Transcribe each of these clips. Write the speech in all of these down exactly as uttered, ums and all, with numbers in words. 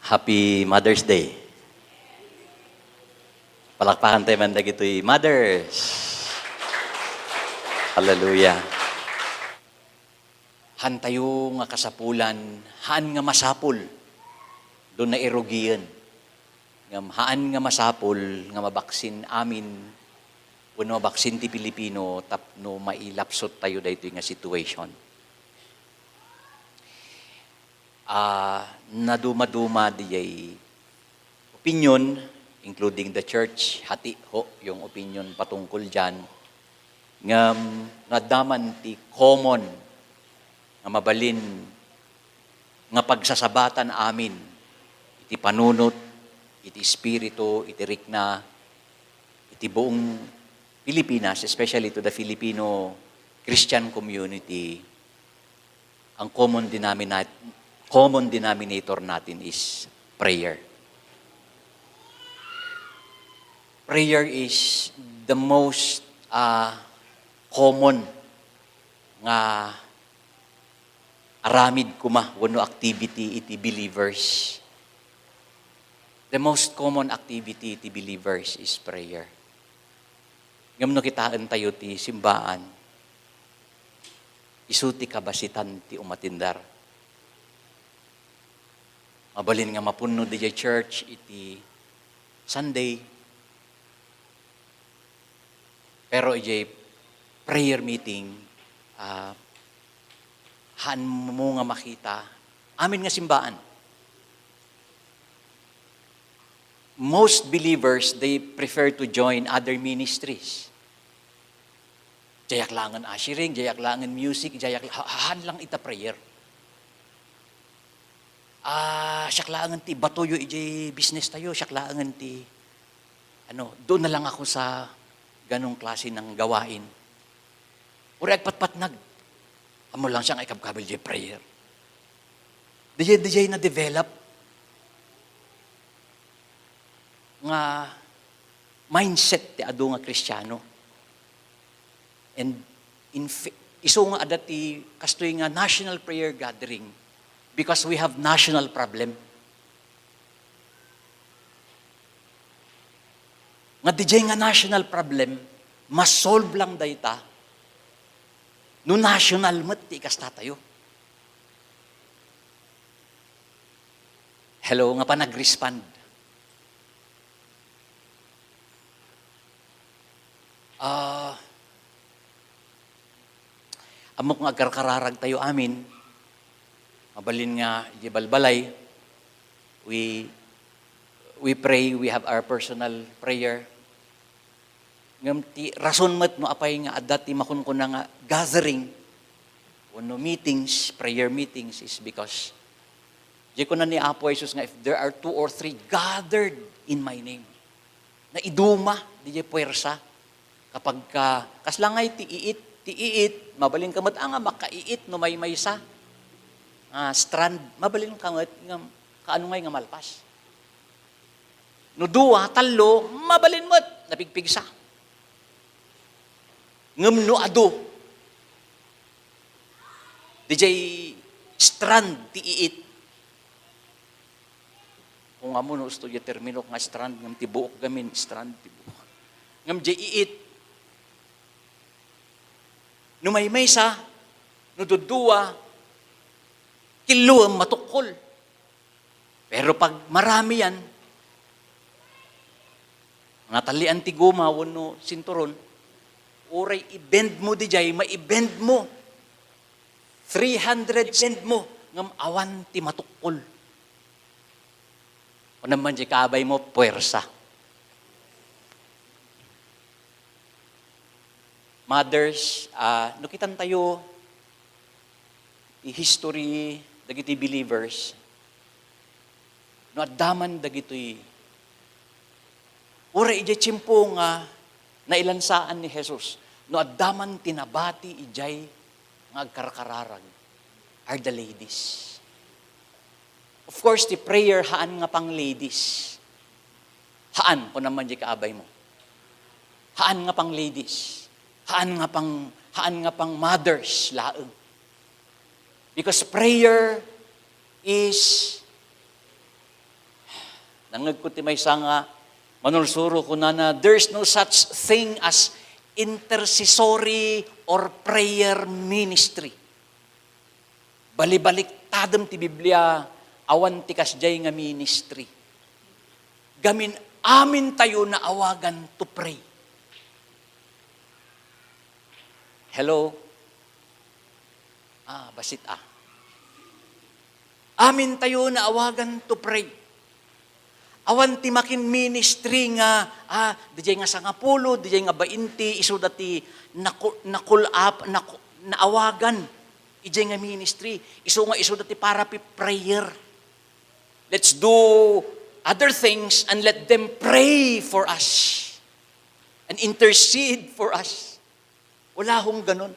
Happy Mother's Day. Palakpakan tayo man dagitoy mothers. Hallelujah. Haan tayo nga kasapulan, haan nga masapul, do nairugian. Ngem haan nga masapul nga mabaksin amin wenno mabaksin ti Pilipino tapno mailapsot tayo daytoy nga situation. Ah, naduma-duma diay opinion, including the church, hati ho yung opinion patungkol diyan. Ngem no adda man ti common nga mabalin nga pagsasabatan amin iti panunot, iti espiritu, iti rikna, iti buong Pilipinas, especially to the Filipino Christian community, ang common denomina-, common denominator natin is prayer. Prayer is the most, ah, common nga aramid koma wenno activity iti believers. The most common activity iti believers is prayer. Ngem no kitaen tayo ti simbaan, isu ti kabasitan ti umatindar. Mabalin nga mapunno diay church iti Sunday, pero idiay prayer meeting, ah, haanmo nga makita amin nga simbaan. Most believers, they prefer to join other ministries. Diayak laengen ushering, diayak laengen music, diayak la-, ha-, haan lang ita prayer. Ah, siak laengen ti ibatuyo idiay business tayo, siak laengen ti, ano, doon na lang ako sa ganong klase ng gawain. Uray agpatpatnag. Ammo lang siya nga ikabkabil diay prayer. Diay, diay na-develop nga mindset ti adu nga Kristiano. And in fa-, isu nga adda ti kastoy nga national prayer gathering because we have national problem. Nga diay nga national problem, masolve lang dayta no national met ti ikasta tayo. Hello, nga pa nag-respond. Ah, ammok nga agkarkararag tayo amin. Mabalin nga idiay balbalay, we, we pray, we have our personal prayer. Ngem ti rason met no apay nga adda ti makunkuna nga gathering wenno meetings, prayer meetings, is because diay kuna ni Apo Jesus nga, "If there are two or three gathered in my name," naiduma diay puwersa. Kapag ka, kasla ngay ti iit, ti iit, mabalin ka met, ah, nga makaiit no maymaysa. Ah, strand, mabalin ka met nga kaano ngay nga malpas. No dua, tallo, mabalin met, napigpigsa. Ngem no adu, diay strand ti iit. Kung ammo no usto diay termino nga strand, ngem ti buok gamin, strand ti buok. Ngem diay iit, no maymaysa, no duddua, killuem matukkol. Pero pag marami yan, natallian ti guma wenno sinturon, uray i-bend mo diay, mai-bend mo. Three hundred bend mo, ngem awan ti matukkol. Kunam man diay kaabay mo, puwersa. Mothers, ah, no kitan tayo, ti history dagiti believers, no adda man dagitoy, uray idiay tiempo nga nailansaan ni Jesus, no adda man ti nabati idiay nga agkarkararag, are the ladies. Of course, ti prayer, haan nga pang ladies. Haan, kunam man diay kaabay mo. Haan nga pang ladies. Haan nga pang, haan nga pang mothers laeng. Because prayer is Nangngegko ti maysa nga manursuro, kunana, "There's no such thing as intercessory or prayer ministry." Balibaliktadem ti Biblia, awan ti kasdiay nga ministry. Gamin-amintayo naawagan to pray. Hello? Ah, basit ah. Amintayo naawagan to pray. Awan ti makin ministry nga, ah, dijay nga sangapulo, dijay nga bainti, isuda ti naku-, nakulap, naku-, naawagan. Ijay nga ministry, isu nga isuda ti para pi prayer. Let's do other things and let them pray for us and intercede for us. Wala hong ganun.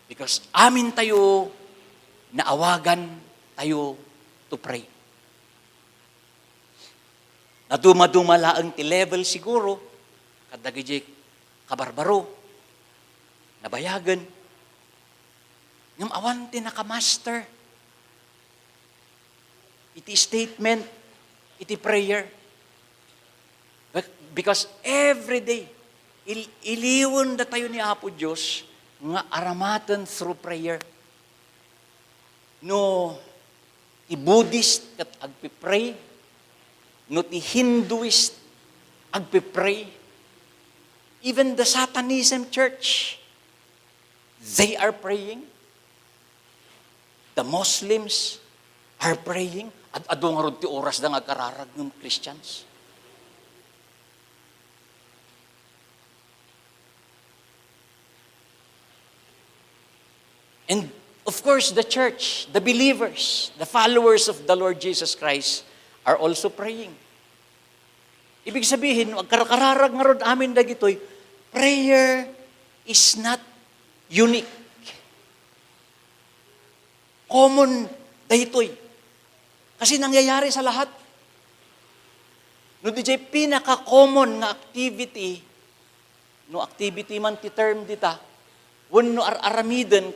Because amintayo, naawagan tayo to pray. Naduma-duma laeng ti level siguro, kadagiti kabarbaro, nabayagen. Ngem awan ti nakamaster iti statement, iti prayer. Be-, because every day, il-, iliwendatayo ni Apo Dios nga aramaten through prayer. No ti Buddhist ket agpipray, no ti Hinduist agpipray, even the Satanism church, they are praying. The Muslims are praying. Ad-adu ngarud ti orasda nga agkararag ngem Christians. And of course, the church, the believers, the followers of the Lord Jesus Christ are also praying. Ibig sabihin, no agkarkararag ngarud amin dagitoy, prayer is not unique. Common daytoy. Kasi nangyayari sa lahat. No, dijay pinaka-common nga activity, no activity man ti term dita, wenno ar-aramiden,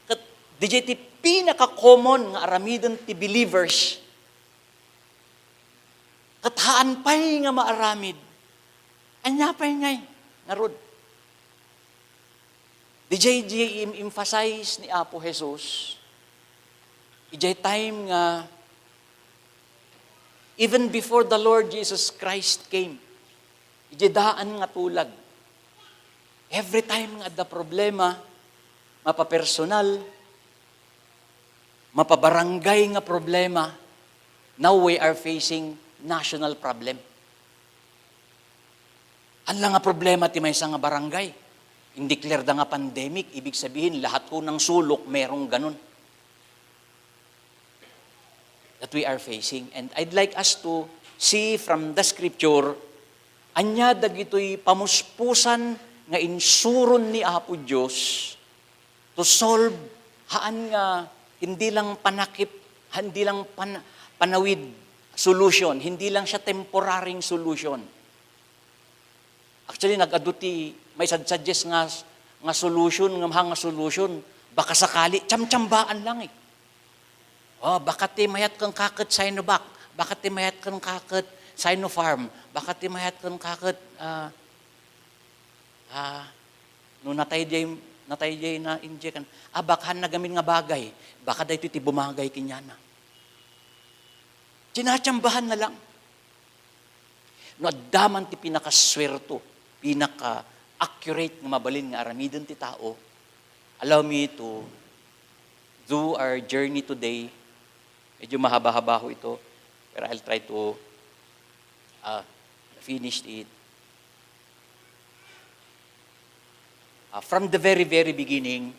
ket dijay ti pinaka-common nga aramiden ti believers, ket haan pay nga maaramid, ania pay ngay ngarud? Dijay, dijay im-emphasize ni Apo Jesus, ijay time nga, even before the Lord Jesus Christ came, ijay daan nga tulag, every time nga adda problema, mapapersonal, mapabarangay nga problema, now we are facing national problem. Haan la nga problema ti maysa nga barangay. Indeclareda nga pandemic, ibig sabihin, lahat ho ng sulok merong ganun that we are facing. And I'd like us to see from the scripture, ania dagitoy pamuspusan nga insuron ni Apo Dios to solve, haan nga hindi lang panakip, hindi lang pan-, panawid solution, hindi lang siya temporaring solution. Actually, nag-adu ti maisadsuggest nga, nga solution, nga mahal nga solution, baka sakali, tsamtsambaan lang eh. Oh, baka ti mayat kenka ket Sinovac, baka ti mayat kenka ket Sinopharm, baka ti mayat kenka ket, ah, ah, no natay jay, natay jay na-injectan, ah, baka haan nagamin nga bagay, baka daytoy ti bumagay kenkuana. Tsinatsambahan na lang. No adda man ti pinakasuerto, pinaka-accurate nga mabalin nga aramiden ti tao, allow me to do our journey today. Medyo mahaba-haba ho ito, pero I'll try to, ah, finish it. Ah, from the very, very beginning,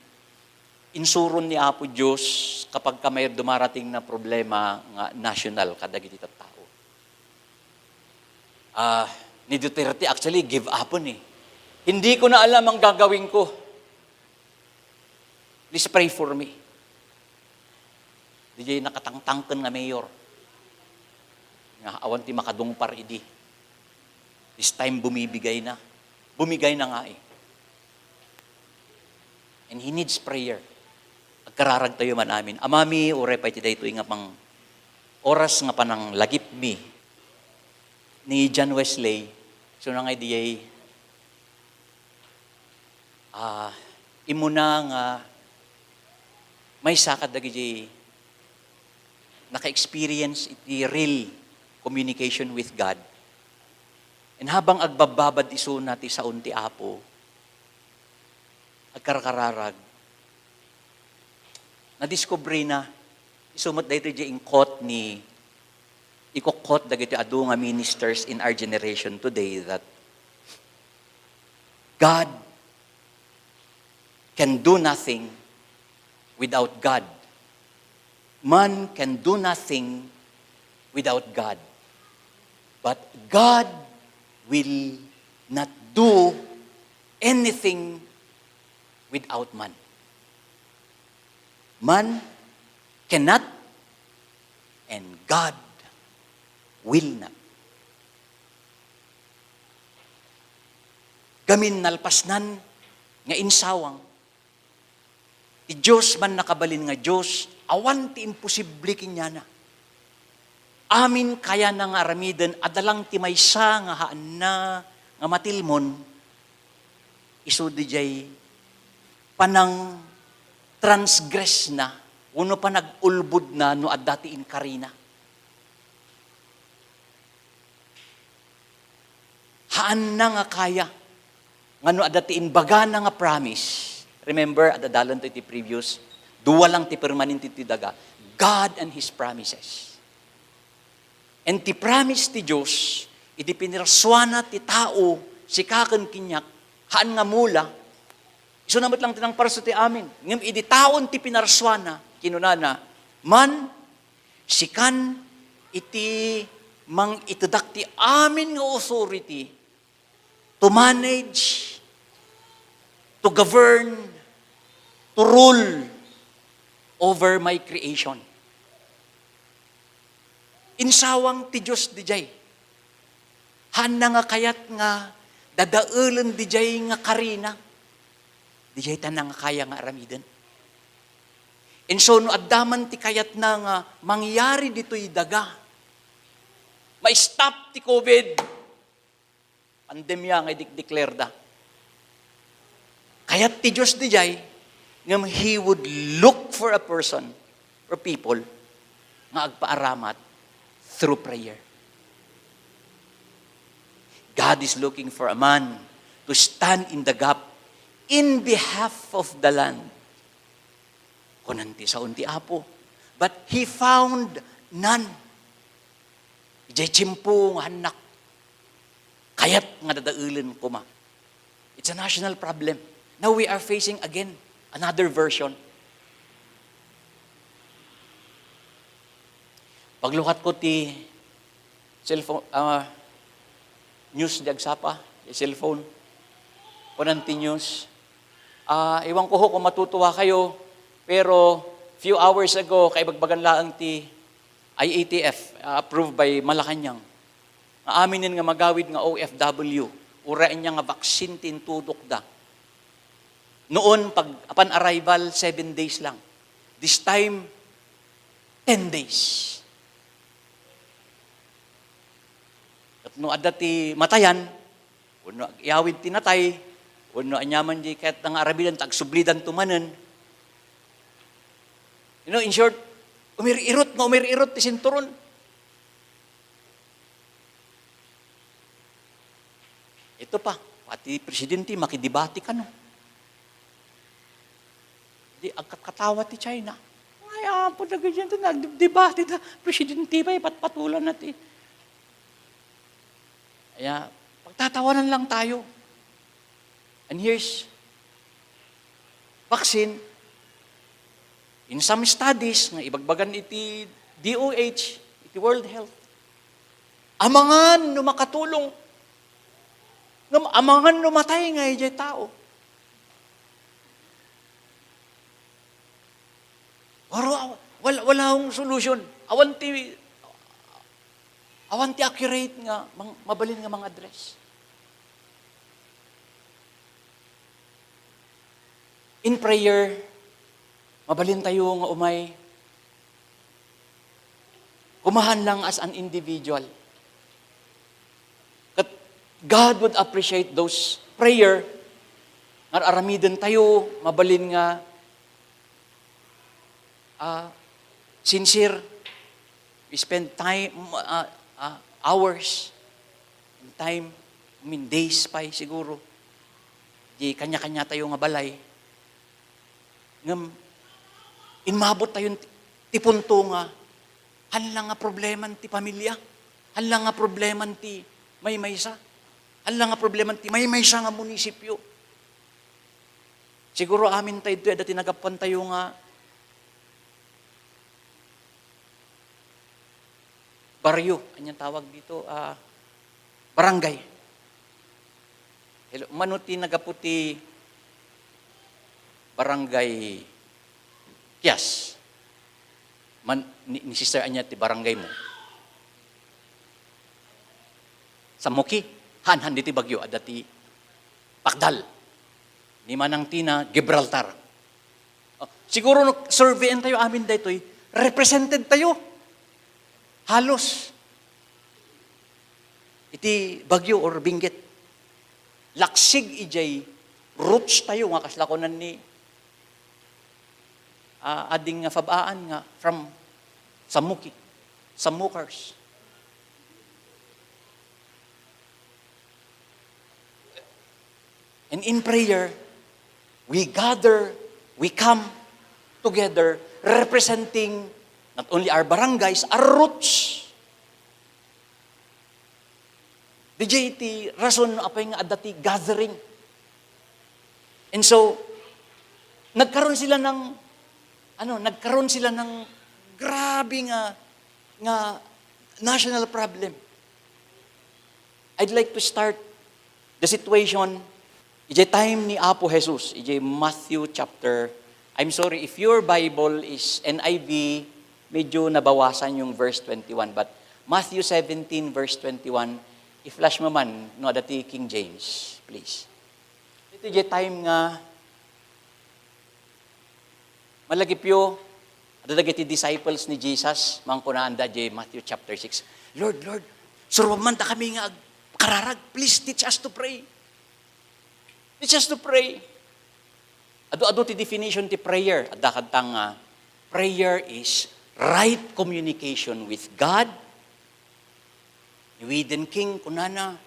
insuron ni Apo Dios kapag ka may dumarating na problema nga national kadagiti tattao. Ah, ni Duterte actually give up eh. "Hindi ko na alam ang gagawin ko. Please pray for me." Dijay nakatangtangken nga mayor. Nga awan ti makadungpar idi. This time, bumibigay na. Bumigay na nga eh. And he needs prayer. Agkararag tayo man amin. Amami, uray pay ti daytoy nga pang-, oras nga pananglagipmi ni John Wesley, isuna nga idiay, ah, immuna nga maysa kadagiti naka-experience iti real communication with God. And habang agbabbabad isuna ti saon ti Apo, agkarkararag, nadiskubrina, isu met daytoy diay in-quote ni, iko-quote dagiti adu nga ministers in our generation today, that God can do nothing without God. Man can do nothing without God. But God will not do anything without man. Man cannot and God will not. Gamin nalpasnan nga insawang, ti Dios man nakabalin nga Dios, awan ti imposible kenkuana. Amin kayana nga aramiden, adda lang ti maysa nga haanna nga matilmon, isu diay panangtransgressna wenno panagulbodna no adda ti inkarina. Haanna nga kaya nga no adda ti imbagana nga promise. Remember, adda dalan to iti previous, dua lang ti permanente ti daga, God and His promises. And ti promise ti Dios, iti pinarsuana ti tao, sika ken kaniak, haan nga mula, isuna met lang ti nangparsu ti amin. Ngem idi taon ti pinarsuana, kinunana, man, sikan iti mangitedak ti amin nga authority to manage, to govern, to rule over my creation. Insawang ti Dios diay. Haanna nga kayat nga dadaelen diay nga karina. Diay ta nangakaya nga aramiden. Inso no adda man ti kayatna nga mangyari ditoy daga, ma-stop ti covid, pandemia nga idikdiklerda. Kayat ti Dios diay, ngem He would look for a person or people nga agpaaramat through prayer. God is looking for a man to stand in the gap in behalf of the land. Kunan ti saon ti Apo. But he found none. Idiay tiempo nga hannak, kayat nga dadaelen koma. It's a national problem. Now we are facing again another version. Paglukatko ti cellphone, ah, news di agsapa, ti cellphone. Kunan ti news, ah, iwan ko ho kung matutuwa kayo, pero few hours ago, kaibagbagan laeng ti I A T F, ah, approved by Malacañang, nga aminen nga magawid nga O F W, uray ania nga vaccine ti intudokda. Noon, pag, upon arrival, seven days lang. This time, ten days. Ket no adda ti matayan, wenno agyawid ti natay, wenno aniaman di kayatna nga aramiden, ta agsublidanto manen. You know, in short, umir-irot nga umir-irot ti sinturon. Ito pa, pati presidente makidebate kano. Di agkatkatawa ti China. Ay, apo, dagiti nagdebate da. Presidente pay, patpatulan na ti. Kaya, pagtatawanan lang tayo. And here's vaccine. In some studies nga ibagbagan iti D O H, iti World Health, amangan no makatulong. Ngem amangan no matay nga idiay tao. Pero aw-, wal-, wala akong solution. Awan ti, awan ti accurate nga mang-, mabalin nga mang-address. In prayer, mabalin tayo nga umay Kumahan lang as an individual. Ket God would appreciate those prayer nga aramiden tayo, mabalin nga, ah, sincere. We spend time, ah, ah, hours and time, I mean, days pay siguro. Di kanya-kanya tayo nga balay. Ngem, inmabot tayo ti, ti punto nga, hala nga problema ti pamilya, hala nga problema ti maymaysa, hala nga problema ti maymaysa nga munisipyo. Siguro amin tayo, adda ti nagapuan tayo nga baryo, anya tawag dito? Ah, barangay. Hello, mano ti nagapu ti barangay Kias? Man, ni, ni Sister anya ti barangay mo? Samoki? Han, han, diti Baguio, adda ti Pacdal. Ni Manang Tina, Gibraltar. Oh, siguro no surveyan tayo amin daytoy, represented tayo. Halos. Iti Baguio or Benguet. Laksig ijay roots tayo nga kasla kunan ni, ah, ading nga fabaan nga from Samoki, Samukars. And in prayer, we gather, we come together representing not only our barangays, our roots. Diay ti rason apay nga adda ti gathering. And so, nagkaroon sila ng, ano, nagkaroon sila ng grabe nga, nga national problem. I'd like to start the situation, ijay time ni Apo Jesus, ijay Matthew chapter, I'm sorry, if your Bible is N I V, medyo nabawasan yung verse twenty-one, but Matthew seventeen verse twenty-one, i-flash mo man, no, adda ti King James, please. Iti ijay time nga malagipyo, adda dagiti disciples ni Jesus, mangkunaanda ijay Matthew chapter six, "Lord, Lord, suruam man dakami nga agkararag. Please teach us to pray. Teach us to pray." Adu-adu ti definition ti prayer. Adda kanta nga, prayer is right communication with God. Ni Widen King, kunana,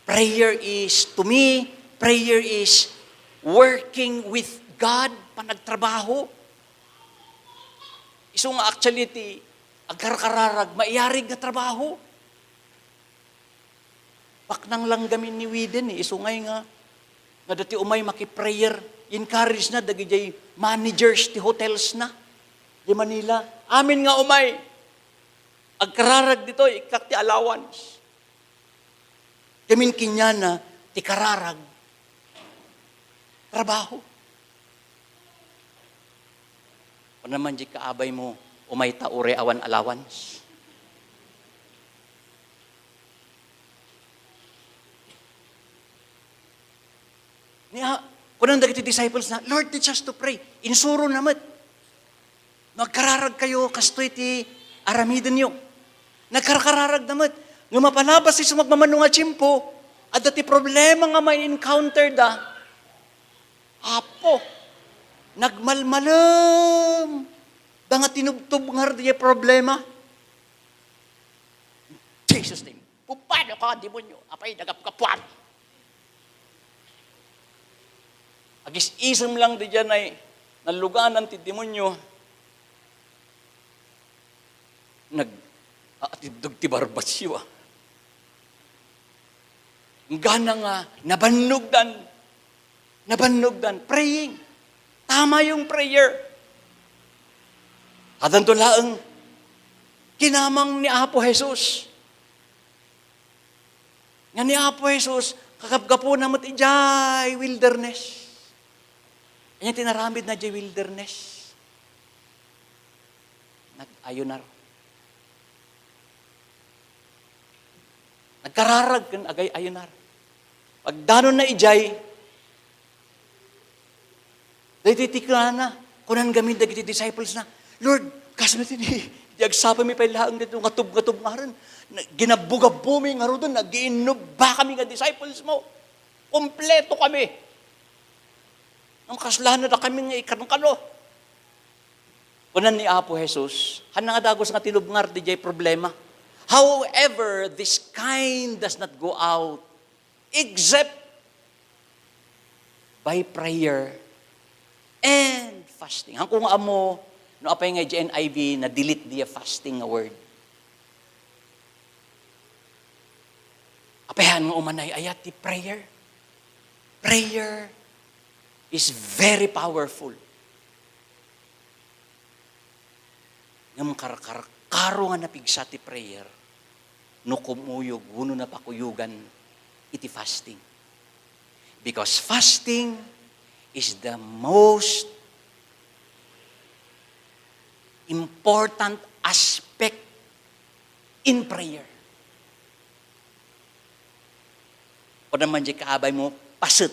"Prayer is, to me, prayer is working with God," panagtrabaho. Isu nga actually ti agkarkararag, maiyarig nga trabaho. Paknang lang gamin ni Widen, eh. Isu ngay nga, nga dati umay makiprayer, encourage na dagijay managers ti hotels na di Manila. Amin nga umay, agkararag ditoy, ikkak ti allowance. Gamin kaniana ti kararag, trabaho. Kuna man di kaabay mo, umay ta uray awan allowance. Nia, kunan dagiti disciples na, "Lord, teach us to pray." Insuro na met. No agkararag kayo, kastoy ti aramidenyo. Nagkarkararag na met. Nga mapalabas ti sumagmamano nga tiempo, adda ti problema nga ma-encounter da. Apo, nagmalmalem da nga tinubtob ngarud diay problema. Jesus name, "Bubado ka, demonyo! Apay nagapkapuam?" Agis-isem lang diay nalluganan ti demonyo. Nag-aatiddog ti barbasyo, ah. Inggana nga nabannogdan. Nabannogdan. Praying. Tama yung prayer. Kadanto laeng, kinamang ni Apo Jesus. Nga ni Apo Jesus, kagapgapuna met idiay wilderness. Ania ti inaramidna idiay wilderness? Nag-ayunar. Nagkararag ken agay-ayunar. Pagdanonna idiay, daytoy ti kunana, kunan gamin dagiti disciples na, "Lord, Kas met idi, di agsapa mi pay laeng dito nga tub-, nga tubngaren. Na, ginabbo-gabbo mi ngaruden, nagiinnuba kami nga disciples mo. Kompleto kami. Ang kaslana da kami nga ikankano. Kunan ni Apo Jesus, "Haanna nga dagus nga tinubngar diay problema. However, this kind does not go out except by prayer and fasting." Haanko nga ammo no apay nga idiay N I V na-delete diay fasting nga word. Apay haan nga umanay-ayat ti prayer? Prayer is very powerful. Ngem karkarkaro nga napigsa ti prayer no kumuyog wenno napakuyogan iti fasting. Because fasting is the most important aspect in prayer. Kuna man diay kaabay mo, paset.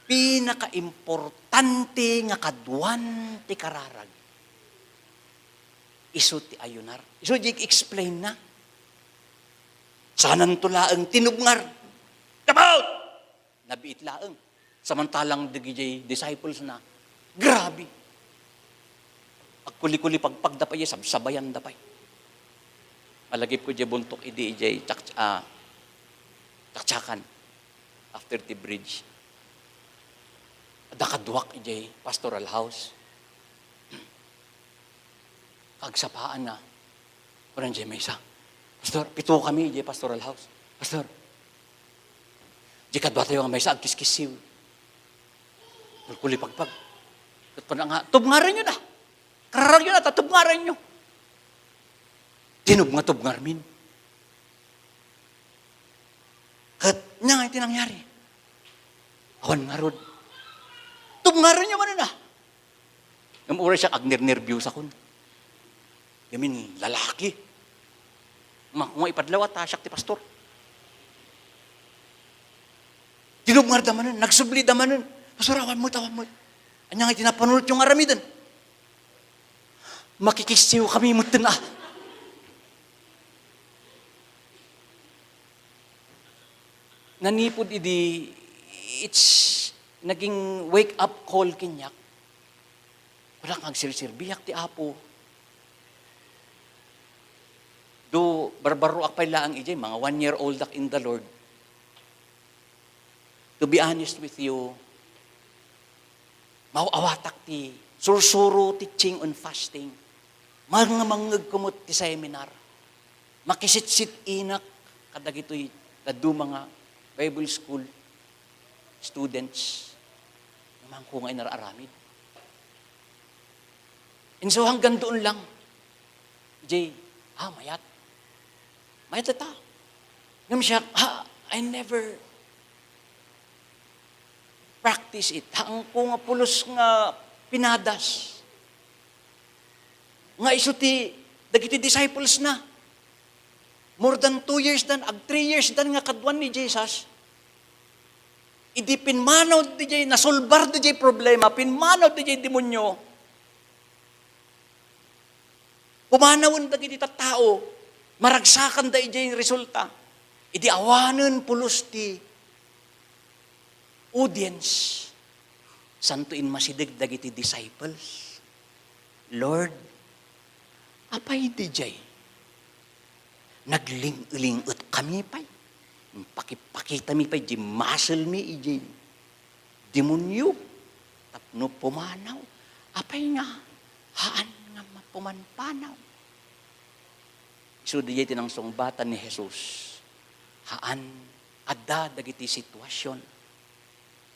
Pinakaimportante nga kaduan ti kararag, isu ti ayunar. Isu diay explain na. Saananto laeng tinubngar. Tap out! Nabiit laeng. Samantalang dagidiay disciples na, grabe. Agkuli-kuli pagpagda pay, sabsabayanda pay. Malagipko diay buntok idi idiay Chak-, ah, Chakchakan, after ti bridge. Adda kaduak idiay pastoral house. Kagsapaanna, kunan diay maysa, "Pastor, pito kami idiay pastoral house. Pastor, diay kaduatayo nga maysa agkiskissiw." Kulkuli pagpag. Ket kuna nga, "Tubngarenyo na. Kararagyo na, ta tubngarenyo." Tinubnga-tubngarmin. Ket ania nga iti nangyari? Awan ngarud. Tubngarenyo manen a. Ngem uray siak, agnernerbiosakon. Ngamin, lalaki. Makuha ipadlaw ta siak ti pastor. Tinubngarda manen, nagsublida manen. "Pastor, awan met, awan met. Ania nga iti napanunotyo nga aramiden?" "Makikissiw kami metten a." Nanipud idi, it's naging wake-up call kaniak. Wala nga agserserbiak ti Apo. Do barbarroak pay laeng idiay, mga one year old ak in the Lord. To be honest with you, maaw-awatak ti sursuro teaching on fasting. Mangngeg-ngeg ko met ti seminar. Makisitsit-inak kadagitoy dadduma nga Bible school students. Namanko nga inar-aramid. And so, hanggang doon lang. Jay, ah, mayat. Mayat ta. Ngem siak, ha, I never practice it. Haanko nga pulos nga pinadas. Nga isu ti dagiti disciples na. More than two years dan, ag three years dan nga kaduan ni Jesus. Idi pinmanaw diay, nasolbar diay problema, pinmanaw diay demonio, pumanawen dagiti tattao, maragsakanda idiay resulta. Idi awanen pulos ti audience, santo immasideg dagiti disciples. Lord, apay diay? Nagling-linget kami pay. Pakipakita mi pay di muscle mi iti demonio tapno pumanaw. Apay nga haan nga mapumanpanaw? Isu diay ti nangsungbatan ni Jesus. Haan, adda dagiti sitwasyon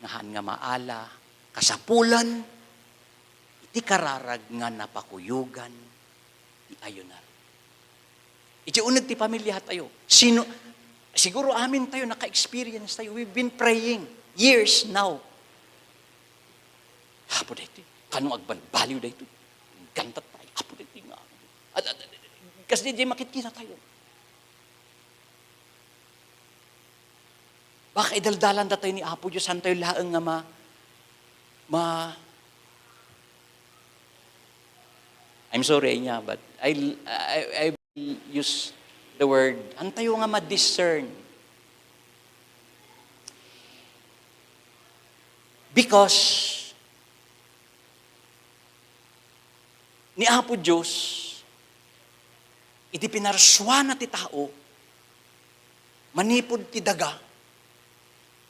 nga haan nga maala, kasapulan iti kararag nga napakuyogan ti ayunar. Iti uneg ti pamiliatayo, sino, siguro amin tayo, naka-experience tayo. We've been praying years now. Apo daytoy, kano agbalbaliw daytoy? Gantat tayo. Apo daytoy nga. Ad-, ad-, ad-, kas di, di makitkita tayo. Baka idaldalanda tayo ni Apo Dios, saan tayo laeng nga ma-, ma-, I'm sorry, anya, but I, I, I will use the word, haantayo nga ma-discern. Because ni Apo Dios, idi pinarsuana ti tao, manipud ti daga,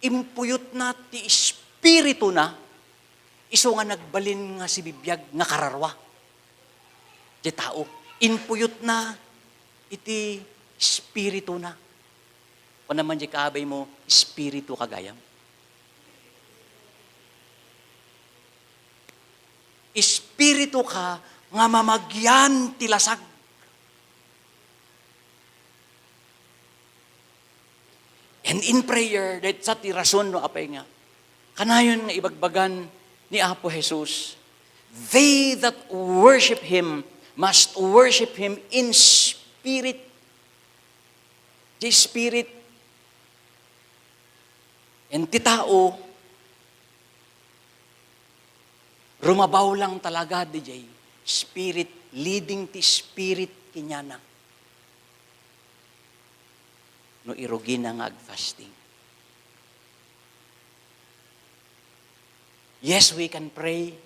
impuyotna ti Espirituna, isu nga nagbalin nga sibibiag nga kararua ti tao. Impuyotna iti Espirituna. Kuna man di kaabaymo, espiritu ka gayam. Espiritu ka nga mamagian ti lasag. And in prayer, dayta ti rason no apay nga kanayon nga ibagbagan ni Apo Jesus, "They that worship Him must worship Him in spirit." Di spirit. And ti tao, rumabaw lang talaga diay spirit, leading ti spirit kaniana. No irugina nga agfasting. Yes, we can pray.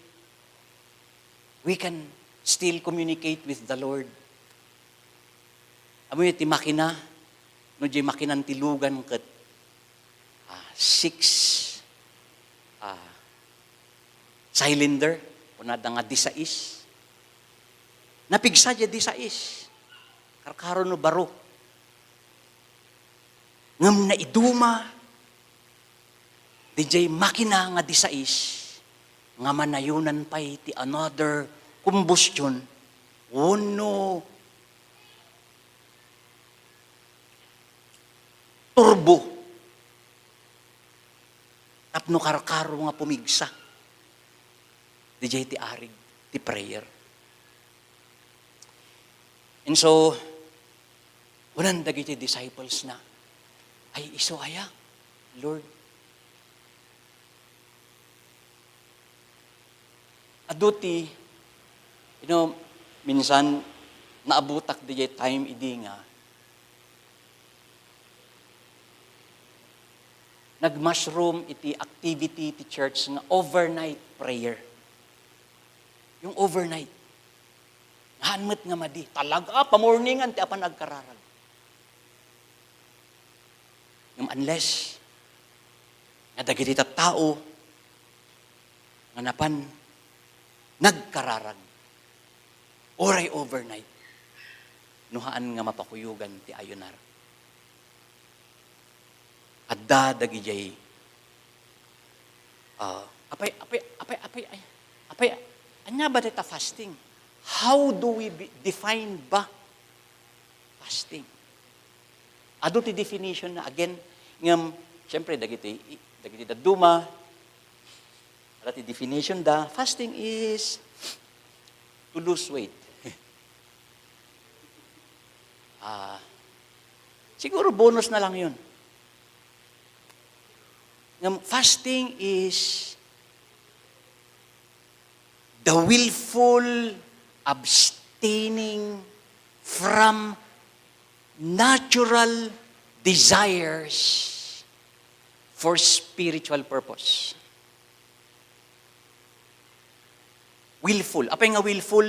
We can still communicate with the Lord. Amoy ti makina, no di makinan ti lugan ket, ah, six, ah, cylinder, kunada nga disais. Napigsa di disais. Karkaro no baro. Ngem naiduma, diay makina nga disais, nga manayonan pay ti another combustion, wenno turbo. Tapno karkaro nga pumigsa. Diay ti arig, ti prayer. And so, kunan dagiti disciples na, "Ay, isu aya, Lord?" Adu ti, you know, minsan naabutak diay time idi nga nag-mushroom iti activity ti church nga overnight prayer. Yung overnight. Haan met nga madi. Talaga, pamorningan ti apan agkararag. Ngem unless nga dagiti tattao nga napan nagkararag, uray overnight, no haan nga mapakuyogan ti ayunar. Adda dagidiay, ah, apay, apay, apay, apay, ay, apay, ania ba dayta fasting? How do we be, define ba fasting? Adu ti definition na, again, ngem, siyempre, dagiti, dagiti dadduma, adda ti definition da, fasting is to lose weight. Ah, siguro bonus na lang yun. Ngem, fasting is the willful abstaining from natural desires for spiritual purpose. Willful. Apay nga willful?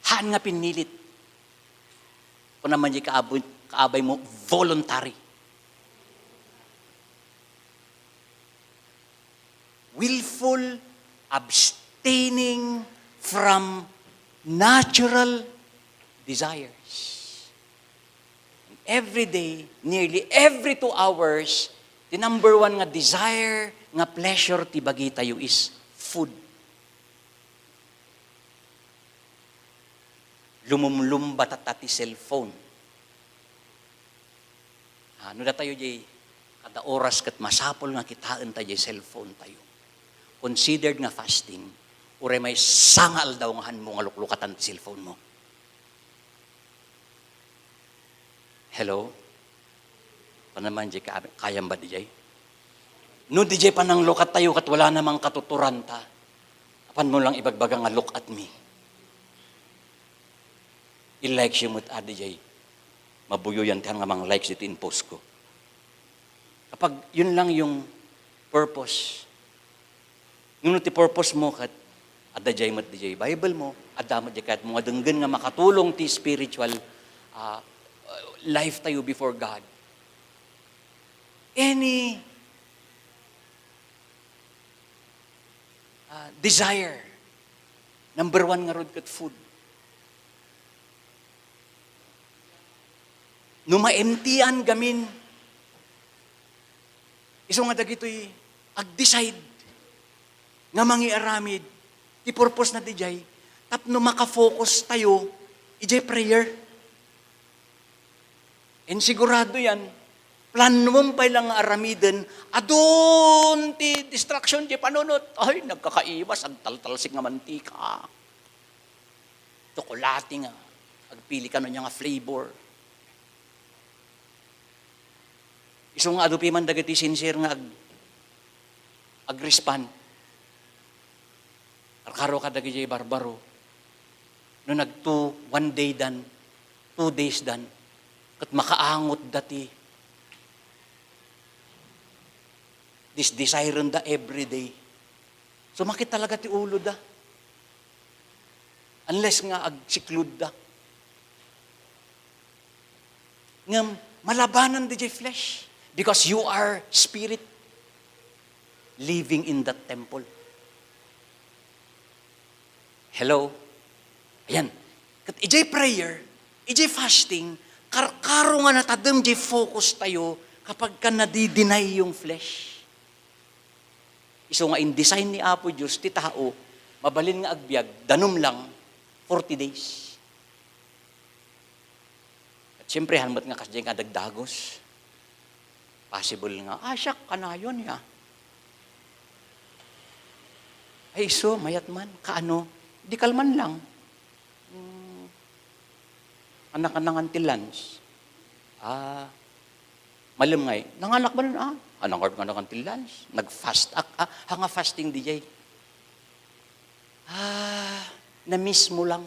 Haan nga pinnilit. Kuna man di kaab-, kaabaymo, voluntary. Willful abstaining from natural desires. And every day, nearly every two hours, the number one nga desire, nga pleasure ti bagitayo is food. Lumumlumba tatta ti cellphone. Ah, no datayo diay kada oras ket masapul nga kitaenta diay cellphone tayo. Considered nga fasting, uray maysa nga aldaw nga haanmo nga luklukatan ti cellphone mo. Hello? Kuna man diay ka-, kayam ba diay? No diay pananglukat tayo ket wala namang katuturanta, apan mo lang ibagbaga nga, "Look at me." I-likes yo met adi jay. Mabuyo yan, ti haan nga mang-likes dito in post ko. Kapag yun lang yung purpose, ngem no ti purpose mo ket adda jay met dijay Bible mo, adda met jay kayat mo nga denggen nga makatulong ti spiritual, ah, life tayo before God. Any, ah, desire, number one ngarud ket food. No maemptian gamin, isu nga dagitoy ag-decide nga mangiaramid, ti purpose na dijay, tapno makafocus tayo ijay prayer. And sigurado yan, planom pay lang nga aramiden, adun ti distraction di panunot. Ay, nagkakaiwas, agtaltalsik nga mantika. Tsokolate nga agpili kano ania nga flavor. Isu nga adu piman dagiti sincere nga ag-, ag-respond. Karkaro kadagiti barbaro. No nagtu one day dan, two days dan, ket makaangot dati. Dis-desirenda every day. Sumakit talaga ti uloda. Unless nga agsikludda. Ngem malabanan dijay flesh because you are spirit living in that temple. Hello? Ayan. Ket ijay prayer, ijay fasting, karkaro nga natadem jay focus tayo kapag ka nadidinay yung flesh. Isu nga in-design ni Apo Dios ti tao, mabalin nga agbiag, danum lang, forty days. At siyempre, haan met nga kasdiay nga dagdagos. Possible nga, "Ah, siak, kanayon ya." Ay, isu, mayat man, kaano? Di kalman lang. Hmm, anak-anakan ti lunch. Ah, malem ngay. Nanganak man, ah, anak-anakan ti lunch. Nag-fast ak, ah, haan nga fasting dijay. Ah, na-miss mo lang.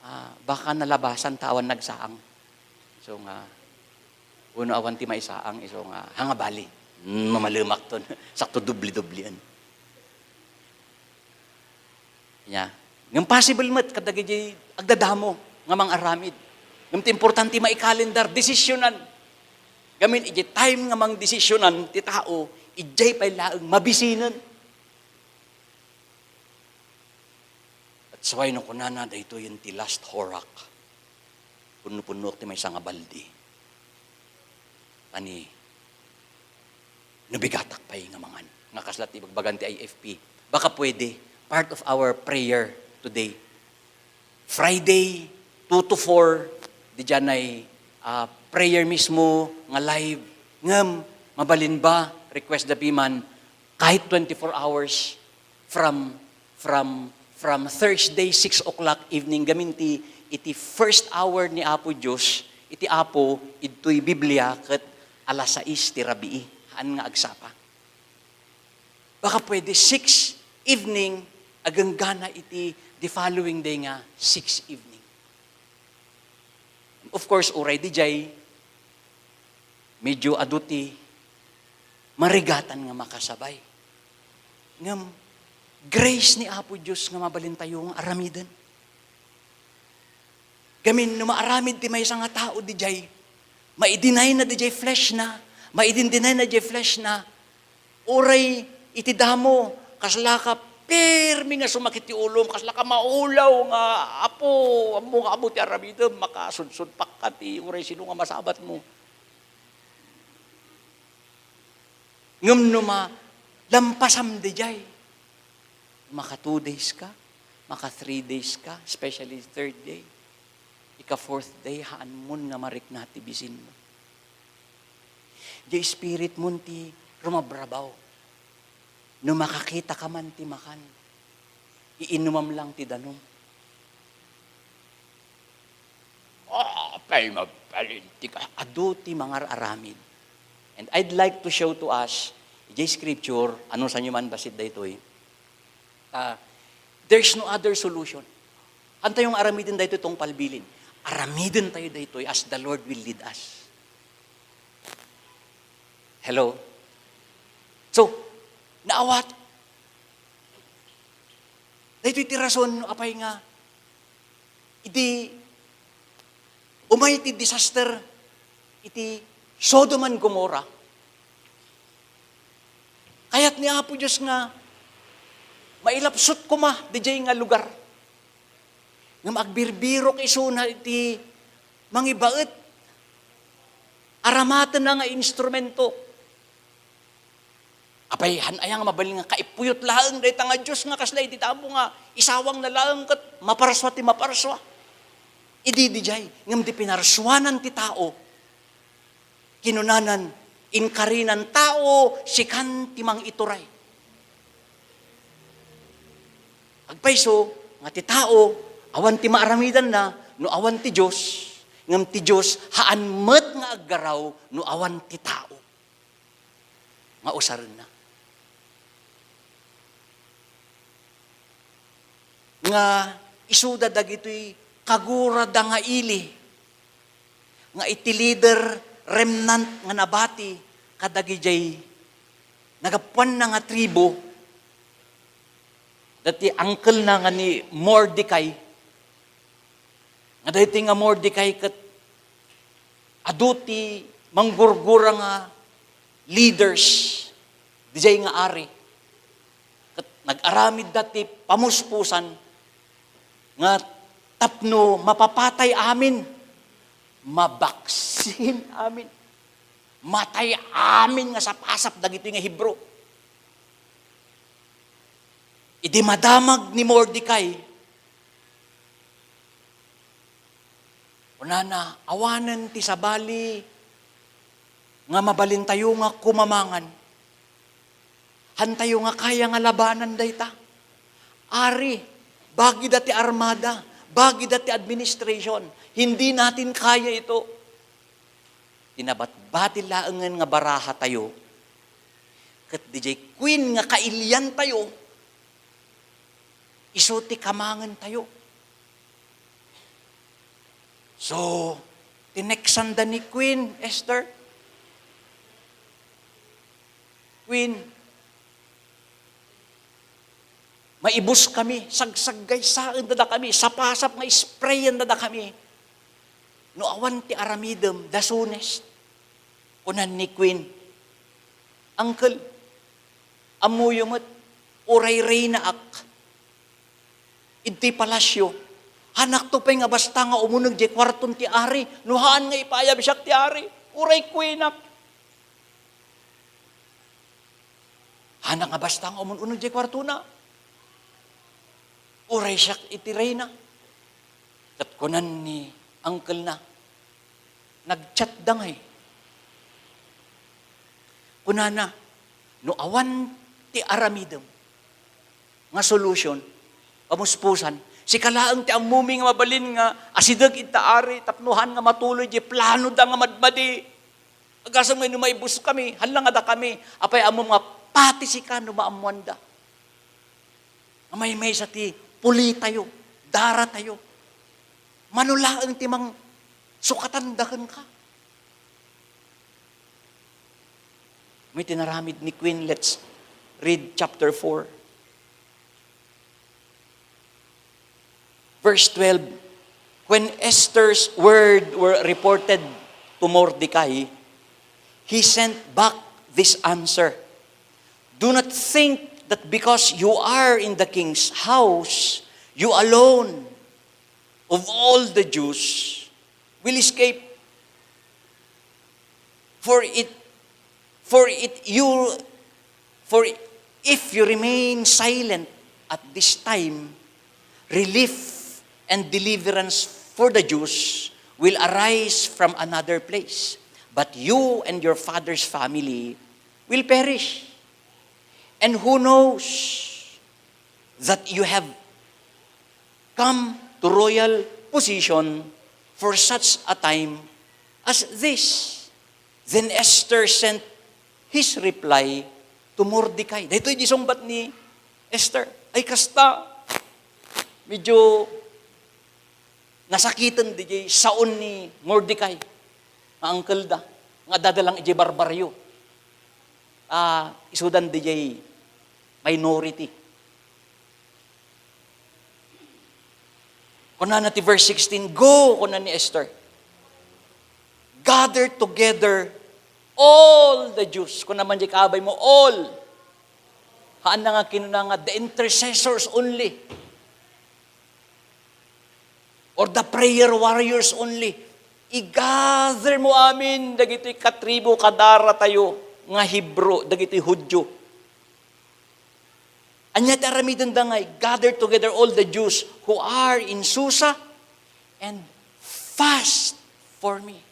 Ah, baka nalabasan ta awan nagsaang. So nga, uno awan ti maisaang, isu nga, haan nga bali. Mm, mamalemak ton. Sakto dubli-dublian. Nya. Ngem possible met kadagiti agdadamo nga mangaramid. Ngem ti importante maikalendar, desisyonan. Gamin iti time nga mangdesisyonan ti tao, idiay pay laeng mabisinen. That's why no kunana, "Daytoyen ti last horak. Punno-punnoak ti maysa nga baldi. Tani, nabigatak pay nga mangan." Nga kasla ti ibagbagan ti I F P. Baka pwede, part of our prayer today. Friday, two to four, didiay, ah, prayer mismo nga live. Ngem, mabalin ba, request da piman, kahit twenty-four hours from, from, from Thursday, six o'clock evening, gamin ti iti first hour ni Apo Dios, iti Apo, idtoy Biblia, ket alas sais ti rabii, haan nga agsapa. Baka pwede six evening, aganggana iti the following day nga six evening. Of course, uray didiay, medyo adu ti marigatan nga makasabay. Ngem, grace ni Apo Dios nga mabalin tayo nga aramiden. Gamin no maaramid ti maysa nga tao didiay, maidinay na didiay flesh na, maidindinay na didiay flesh na, uray iti damo, kasla ka pirmi nga sumakit ti ulom, kasla ka maulaw nga, "Apo, ammo nga ammo ti aramidem, makasudsudpakka ti uray sino nga masabatmo." Ngem no ma-, lampasam didiay, maka two days ka, maka three days ka, especially third day, ika fourth day, haanmon nga marikna ti bisinmo. Diay spiritmon ti rumabrabaw. No makakita ka man ti makan, iinumam lang ti danum. Ah, pay mabalin ti ka-, adu ti mangar-aramid. And I'd like to show to us, idiay scripture, anusanyo man bassit daytoy, ah, there's no other solution. Haantayo nga aramiden daytoy tungpalbilin. Aramiden tayo daytoy as the Lord will lead us. Hello? So, naawat. Daytoy ti rason, apay nga, idi umay ti disaster iti Sodom and Gomorrah, kayat ni Apo Dios nga mailapsut koma didiay nga lugar. Ngem agbirbirok isuna iti mangibaet, aramatenna nga instrumento. Apay, han aya nga mabalin nga kaipuyot laeng dayta nga Dios nga kasla iti damo nga isawangna laeng ket maparsua ti maparsua? Idi didiay, ngem ti pinarsuanan ti tao, kinunanan, inkarinan, "Tao, sikan ti mangituray." Agpayso nga ti tao, awan ti maaramidanna no awan ti Dios, ngem ti Dios haan met nga aggaraw no awan ti tao nga usarenna. Nga isuda dagitoy kagurada nga ili nga iti leader, remnant nga nabati kadagidiay nagapuanna nga tribu, dati uncle-na nga ni Mordecai, nga daytoy nga Mordecai ket adu ti manggurgura nga leaders didiay nga ari. Ket nag-aramidda ti pamuspusan nga tapno mapapatay amin, mabaksin amin, matay amin nga sapasap dagitoy nga Hebro. Idi madamag ni Mordecai, kunana, awanen ti sabali nga mabalintayo nga kumamangan. Hantayo nga kaya nga labanan dayta. Ari, bagida ti armada, bagida ti administration. Hindi natin kaya ito. Ti nabatbati laengen nga barahatayo, ket didiay queen nga kailiantayo, isu ti kamangentayo. So, tinextanda ni Queen Esther, "Queen, maibuskami, sagsaggaysaenda dakami, sapasap nga isprayen dakami. No awan ti aramidem, dasunes." Kunan ni Queen, "Uncle, ammoyo met, uray reynaak. Iti palasyo, haanakto pay nga basta nga umuneg diay kuarton ti ari, no haan nga ipaayab siak ti ari, uray queenak. Haanak nga basta nga umun-uneg diay kuartona. Uray siak iti reyna." Ket kunan ni uncle-na, nagchatda ngay. Kunana, "No awan ti aramidem nga solution, pamuspusan, sika laeng ti ammomi nga mabalin nga asideg ita ari tapno haan nga matuloy diay planoda nga madmadi. Agasem nga no maibuskami, haan la nga dakami, apay ammom nga pati sika no maammoanda." Nga maymaysa ti pulitayo, daratayo. Mano laeng ti mangsukatanda kenka. May tinaramid ni Queen. Let's read chapter four. Verse twelve, "When Esther's word were reported to Mordecai, he sent back this answer: 'Do not think that because you are in the king's house, you alone of all the Jews will escape. For it, for it you, for if you remain silent at this time, relief and deliverance for the Jews will arise from another place. But you and your father's family will perish. And who knows that you have come to royal position for such a time as this?'" Then Esther sent his reply to Mordecai. Daytoy di sungbat ni Esther. Ay, kasta, medyo nasakiten diay saon ni Mordecai nga angkelda, nga adda lang idiay barbarrio. Ah, isudan diay minority. Kunana ti verse sixteen, "Go," kuna ni Esther, "gather together all the Jews." Kuna man diay kaabay mo, "All." Haanna nga kinuna nga, "The intercessors only." Or the prayer warriors only. I-gather mo amin dagitoy katribu, kadaratayo nga Hebro, dagitoy Judio. Ania ti aramidenda nga, "Gather together all the Jews who are in Susa and fast for me."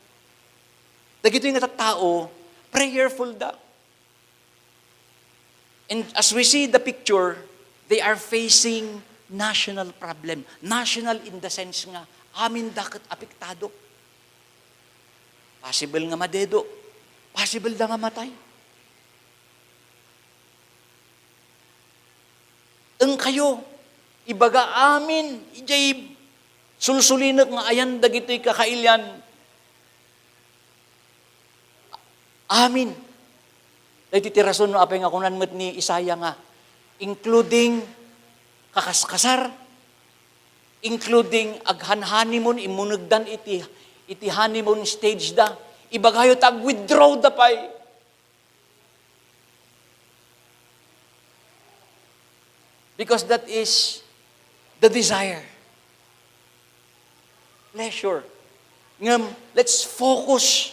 Dagitoy nga tattao, prayerful da. And as we see the picture, they are facing national problem. National in the sense nga amin da ket apektado. Possible nga madedo. Possible da nga matay. Engkayo, ibaga amin, idiay sulsulinek nga ayan dagitoy kakailian. Amin. Daytoy ti rason no apay nga kunan met ni Isaiah nga, including kakaskasar, including aghan-honeymoon, immunegdan iti, iti honeymoon stage da. Ibagayo ta ag-withdraw da pay. Because that is the desire. Pleasure. Ngem, let's focus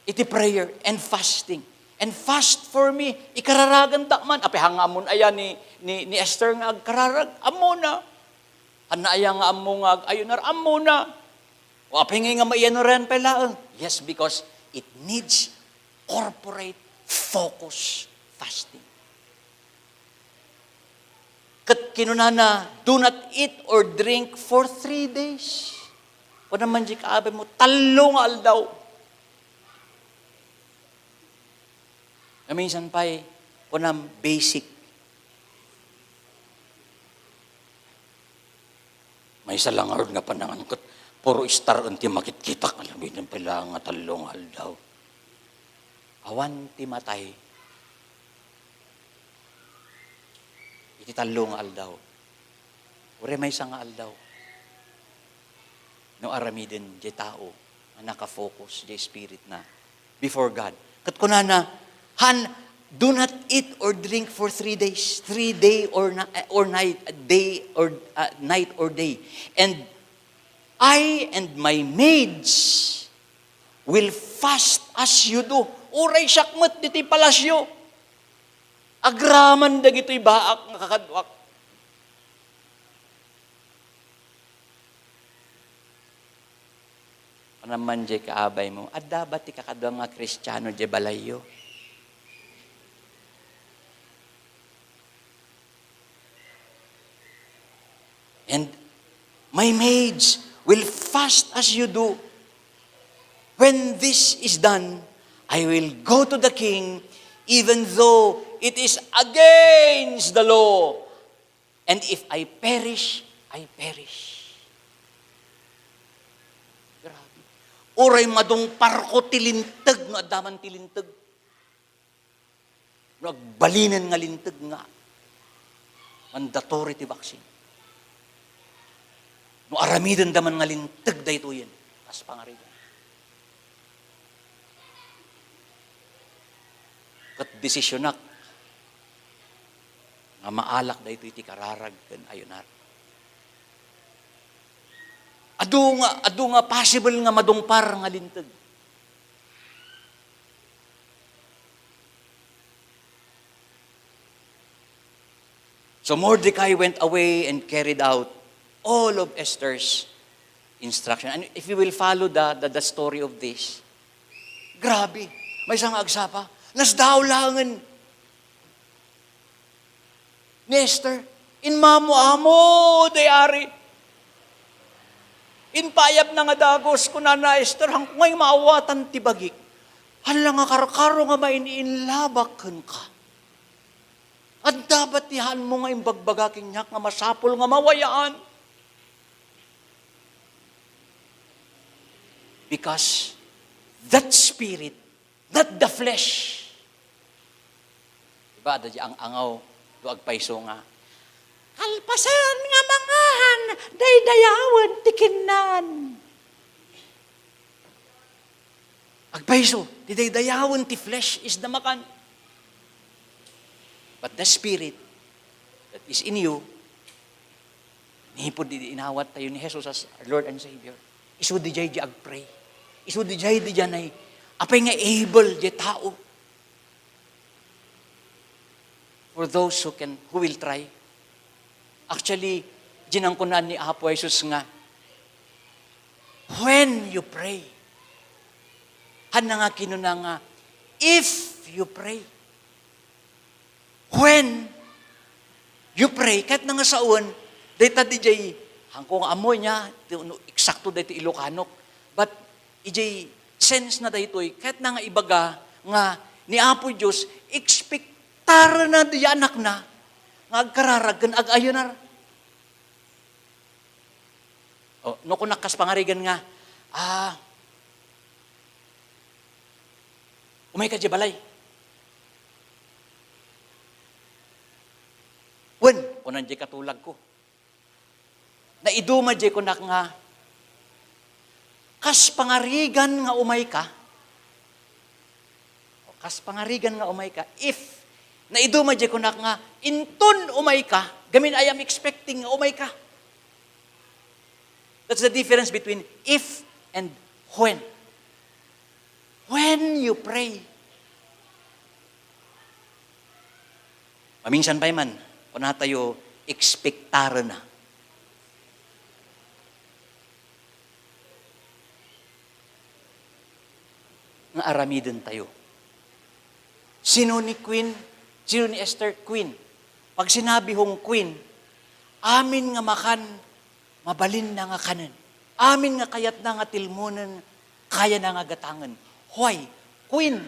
iti prayer and fasting. And fast for me, ikararagantak man. Apay, haan nga ammon aya ni, ni, ni Esther nga agkararag? Ammona. Haan nga aya nga ammo nga ag-ayunar? Ammona. O apay nga maiyanuran pay laeng? Yes, because it needs corporate focus fasting. Ket kinunana, "Do not eat or drink for three days." Kuna man diay kaabay mo, "Tallo nga aldaw." Nga minsan pay, kunam, basic. Maysa la ngarud nga panangan ket puro star ti makitkitak, alam mo, pay laeng nga tallo nga aldaw. Awan ti matay iti tallo nga aldaw. Uray maysa nga aldaw. No aramiden diay tao nga nakafocus diay spiritna before God. Ket kunana, "Han, do not eat or drink for three days, three day or na-, or night, day or, ah, night or day. And I and my maids will fast as you do." Uray siak met ditoy palasyo, agraman dagitoy baak nga kakaduak. Kuna man diay kaabay mo, "Adda ba ti kakadua nga Kristiano diay balayyo?" And my maids will fast as you do. When this is done, I will go to the king, even though it is against the law. And if I perish, I perish. Grabe. Uray madungparko ti linteg no adda man ti linteg. No agbalinen nga linteg nga mandatory ti vaccine. No aramidenda man nga linteg daytoyen, kas pangarigan. Ket desisionak nga maalak daytoy ti kararag ken ayunar. Adu nga, adu nga possible nga madungpar nga linteg. So Mordecai went away and carried out all of Esther's instruction. And if you will follow the, the, the story of this, grabe, maysa nga agsapa, nasdaaw laengen ni Esther, inmamo-amo day ari. Inpayabna nga dagus, kunana, "Esther, haanko ngay maawatan ti bagik. Hala nga karkaro nga main-inlabak kenka. Adda ba ti haanmo nga imbagbaga kaniak nga masapul nga mawayaan?" Because that spirit, not the flesh. Diba, adda diay ang-angaw, no agpayso nga, "Kalpasan nga mangan, daydayawen ti kinnan." Agpayso, ti daydayawen ti flesh is the makan. But the spirit that is in you, manipud idi inawat tayo ni Jesus as our Lord and Savior, isu diay diay agpray. Isu diay diay nay, apay nga able diay tao. For those who can, who will try. Actually, dinan kunaan ni Apo Jesus nga, "When you pray." Haanna nga kinuna nga, "If you pray." When you pray, ket nga sawen, dayta diay, haanko nga ammo nia, ti, no, eksakto dayta Ilocanok. But, idiay sense na daytoy, ket nga ibaga nga ni Apo Dios, ekspektarna diay anakna, nga agkararag ken ag-ayunar. O, no kunak kas pangarigan nga, "Ah, umayka diay balay." "Wen," kunan diay katulagko. Naiduma diay kunak nga, "Kas pangarigan nga umayka," o, "Kas pangarigan nga umayka," if naiduma diay kunak nga, "Inton umayka," gamin, "I am expecting nga umayka." That's the difference between if and when. When you pray. Maminsan pay man, kunatayo, ekspektarna nga aramidentayo. Sino ni Queen? Sino ni Esther? Queen. Pag sinabing queen, amin nga makan, mabalinna nga kanen. Amin nga kayatna nga tilmonen, kayana nga gatangen. Why? Queen.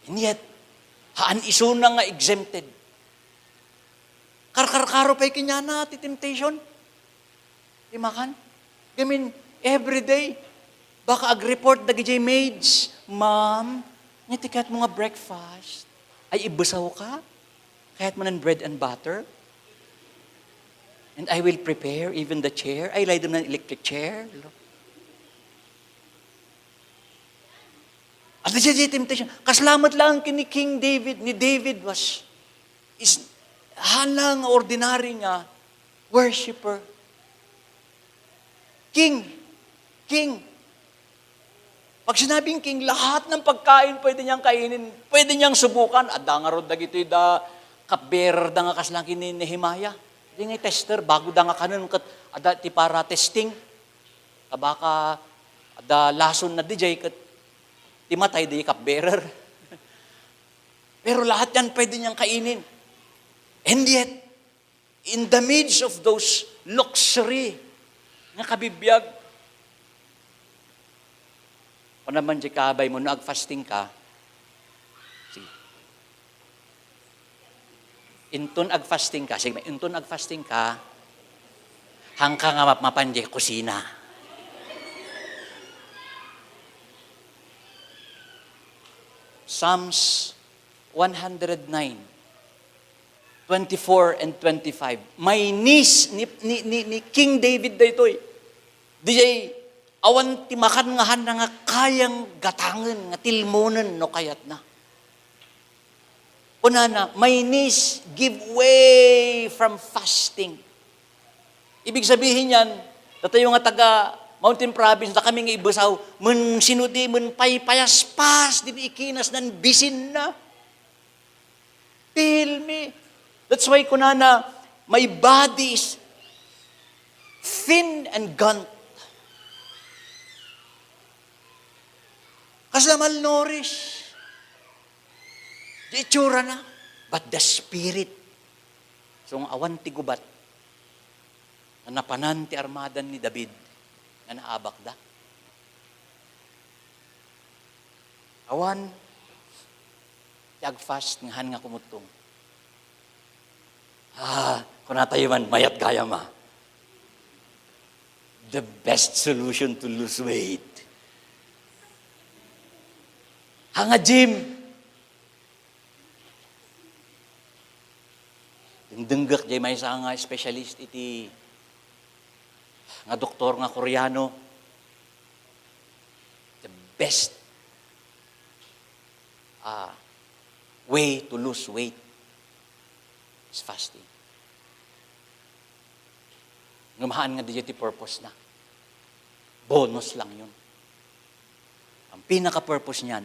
And yet, haan isuna nga exempted. Karkarkaro pay kaniana ti temptation. Ti makan. Gamin, every day, baka ag-report dagidiay maids, "Ma'am, ania ti kayatmo nga breakfast? Ay, ibesaw ka? Kayatmo nan bread and butter? And I will prepare even the chair. Ay, laydem nan electric chair." Adda diay temptation. Kasla met laeng ken ni King David, ni David was, is, haan nga ordinary nga worshiper. King, king. Pag sinabing king, lahat ng pagkain pwede niyang kainin, pwede niyang subukan. Adda ngarud dagitoy da cupbearer da nga kasla ken ni Nehemiah. Di nga tester, bago da nga kanen ket adda ti para testing. Ta baka adda lasonna diay ket ti matay diay cupbearer. Pero lahat yan pwede niyang kainin. And yet, in the midst of those luxury nga kabibiag, kuna man diay kaabay mo, no agfasting ka, sige. Inton agfasting ka, sige, inton agfasting ka, haanka nga mapmapan diay kusina. Psalms one hundred nine, twenty-four and twenty-five. Maynis ni, ni, ni, ni King David daytoy. Diay awan ti makan nga haanna nga kayang gatangen, nga tilmonen no kayatna. Kunana, "My knees give way from fasting." Ibig sabihin yan, datayo nga taga Mountain Province, dakami nga ibesaw, men sinudi, men paypayaspas, didi ikinas nan bisinna. Feel me. That's why kunana, "My body is thin and gaunt." Kasla malnourished. Di itsurana. But the spirit. So, nga awan ti gubat, nga napanan ti armada ni David, nga naabakda. Awan ti agfast nga han nga kumuttong. Ah, kunatayo man, mayat gayam a. The best solution to lose weight. Hanga gym. Dengdengngek jay maysa nga specialist iti nga doktor nga Koreano. The best, ah, way to lose weight is fasting. Ngem haan nga diay ti purpose na. Bonus lang yun. Ang pinaka-purpose niyan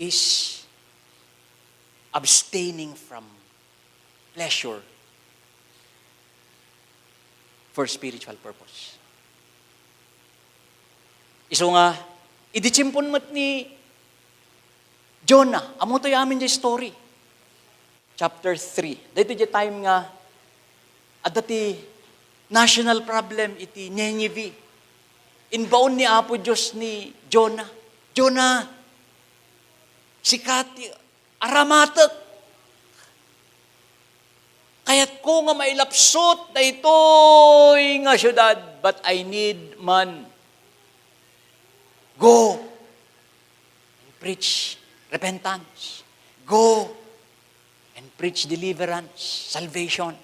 is abstaining from pleasure for spiritual purpose. Isu nga, idi tiempon met ni Jonah, ammoto amin jay story. Chapter three. Daytoy jay time nga adda ti national problem iti Nineveh. Imbaon ni Apo Dios ni Jonah, "Jonah, sika ti aramatek. Kayatko nga mailapsot daytoy nga siudad, but I need man. Go and preach repentance. Go and preach deliverance, salvation."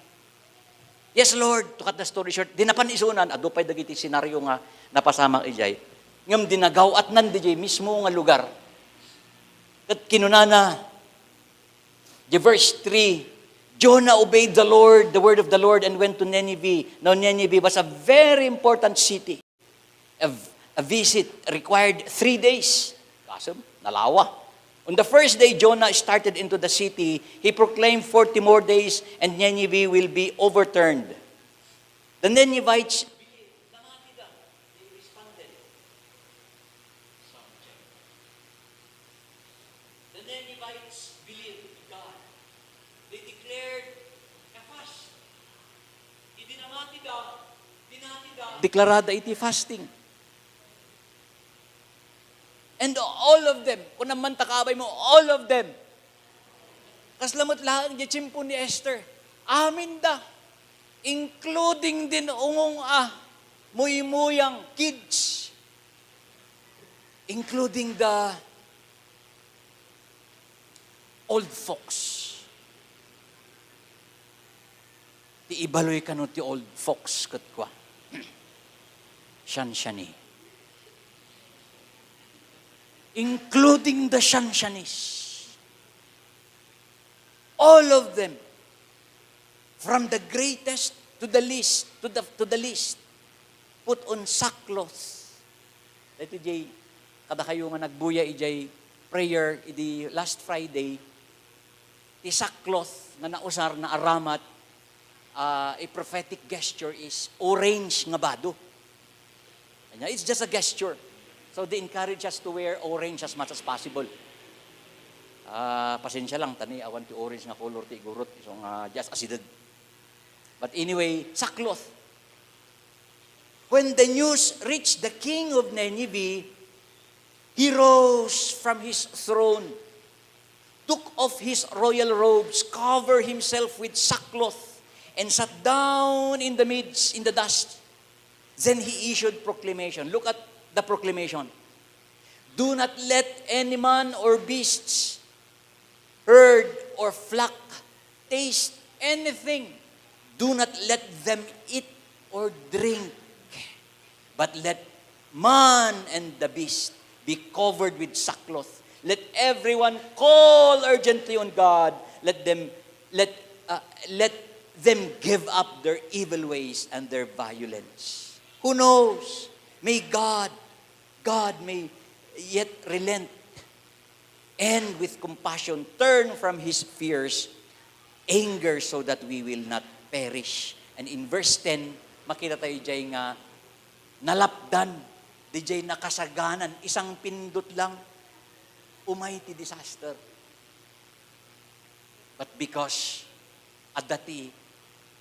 "Yes, Lord." To cut the story short, di napan isunan, adu pay dagiti senaryo nga napasamak idiay. Ngem dinagaw-atnan didiay mismo nga lugar. Ket kinunana, the verse three, "Jonah obeyed the Lord, the word of the Lord, and went to Nineveh." Now, Nineveh was a very important city. A, a visit required three days. Kasem, nalawa. On the first day, Jonah started into the city. He proclaimed, "Forty more days and Nineveh will be overturned." The Ninevites, the Ninevites believed in God. They declared a fast. Idi namatida, pinatida, deklarada iti fasting. And all of them, kunam man ta kaabay mo, all of them. Kasla met laeng diay tiempo ni Esther. Aminda, including din ungong a muymuyang kids, including the old folks. Ti ibaloy kano ti old folks ket kua, siansiani. Including the siansianis. All of them, from the greatest to the least, to the, to the least, put on sackcloth. Daytoy jay kadakayo nga nagbuya idiay prayer idi last Friday, ti sackcloth nga nausar, naaramat, ah, a prophetic gesture is orange nga bado. Ania, it's just a gesture. So they encourage us to wear orange as much as possible. Ah, pasensia lang, ta ni awan ti orange nga color ti igurot, isu nga just asideg. But anyway, sackcloth. When the news reached the king of Nineveh, he rose from his throne, took off his royal robes, covered himself with sackcloth, and sat down in the midst, in the dust. Then he issued proclamation. Look at the proclamation. "Do not let any man or beasts, herd or flock taste anything. Do not let them eat or drink, but let man and the beast be covered with sackcloth. Let everyone call urgently on God. Let them, let, uh, let them give up their evil ways and their violence." Who knows? May God, God may yet relent and with compassion turn from His fierce anger so that we will not perish. And in verse ten, makita tayo jay nga nalapdan, dijay nakasaganan, isang pindot lang, umay ti disaster. But because adda ti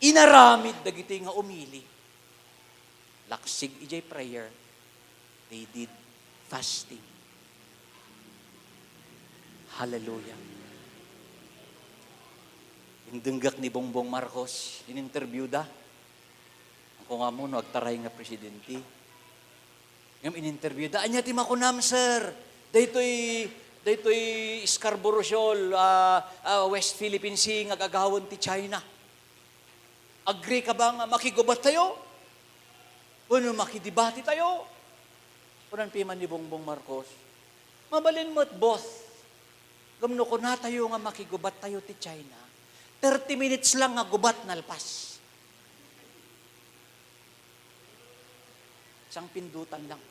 inaramid dagiti nga umili, laksig ijay prayer, they did fasting. Hallelujah. Indunggak ni Bongbong Marcos, in-interview da. Ako nga mo, no, agtaray nga presidente. Ngem in-interview da, "Ania ti makunam, sir? Daytoy, daytoy Scarborough Shoal, ah, ah, West Philippine Sea nga agagawen ti China. Agree ka ba nga makigubat tayo? Wenno makidebate tayo?" Kunan piman ni Bongbong Marcos, "Mabalin met both. Ngem no kunatayo nga makigubat tayo ti China, thirty minutes lang nga gubat nalpas." Sangpindutan lang.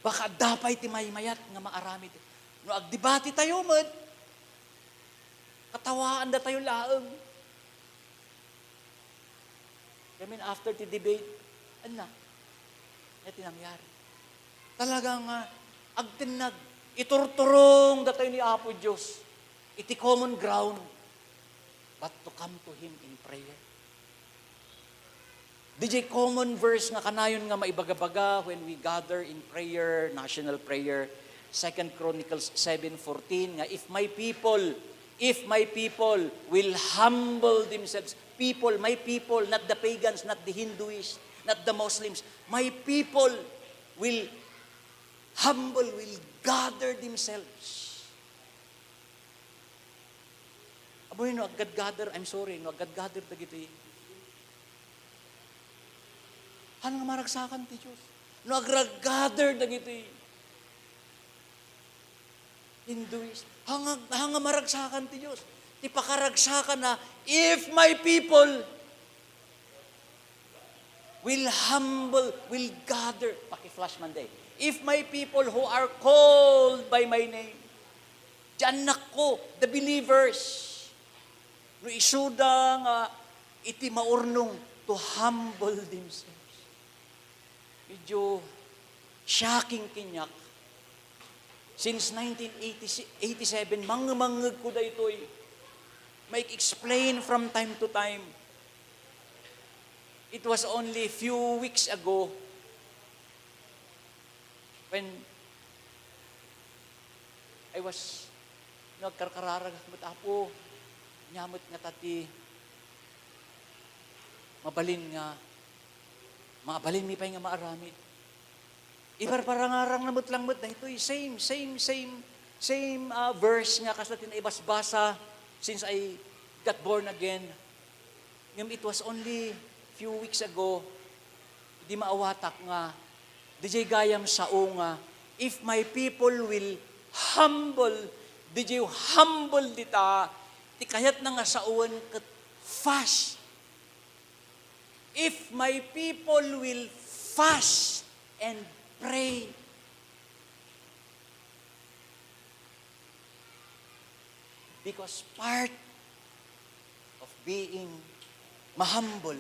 Baka adda pay ti maymayat nga maaramid. No agdebate tayo met, katawaan datayo laeng. I mean, after the debate, anna, ania ti nangyari? Talaga nga agtennag, iturturong datayo ni Apo Dios iti common ground, but to come to Him in prayer. Didiay common verse nga kanayon nga maibagabaga when we gather in prayer, national prayer, Second Chronicles seven fourteen, nga, "If my people, if my people will humble themselves," people, my people, not the pagans, not the Hinduists, not the Muslims, "my people will humble, will gather themselves." Amoy no aggadgather, I'm sorry, no aggadgather dagiti, han nga maragsakan ti Dios. No aggadgather dagiti Hinduist, han nga, han nga maragsakan ti Dios. Ti pakaragsakan na, "If my people will humble, will gather," paki-flash man day. "If my people who are called by my name," ti annakko, the believers, no isuda nga iti maurnong to humble themselves. Medyo shocking kaniak. Since nineteen eighty, eighty-seven, mangngeg-mangngeg ko daytoy. Maik-explain from time to time. It was only few weeks ago when I was, no, agkarkararagak met, "Apo, ania met ngata ti mabalin nga, mabalinmi pay nga maaramid?" Iparparangarangna met lang met daytoy, same, same, same, same, ah, verse nga kasla ti naibasbasa since I got born again. Ngem it was only few weeks ago, idi maawatak nga, didiay gayam sao nga, "If my people will humble," didiay humble dita, ti kayatna nga sawen ket fast. "If my people will fast and pray." Because part of being mahumble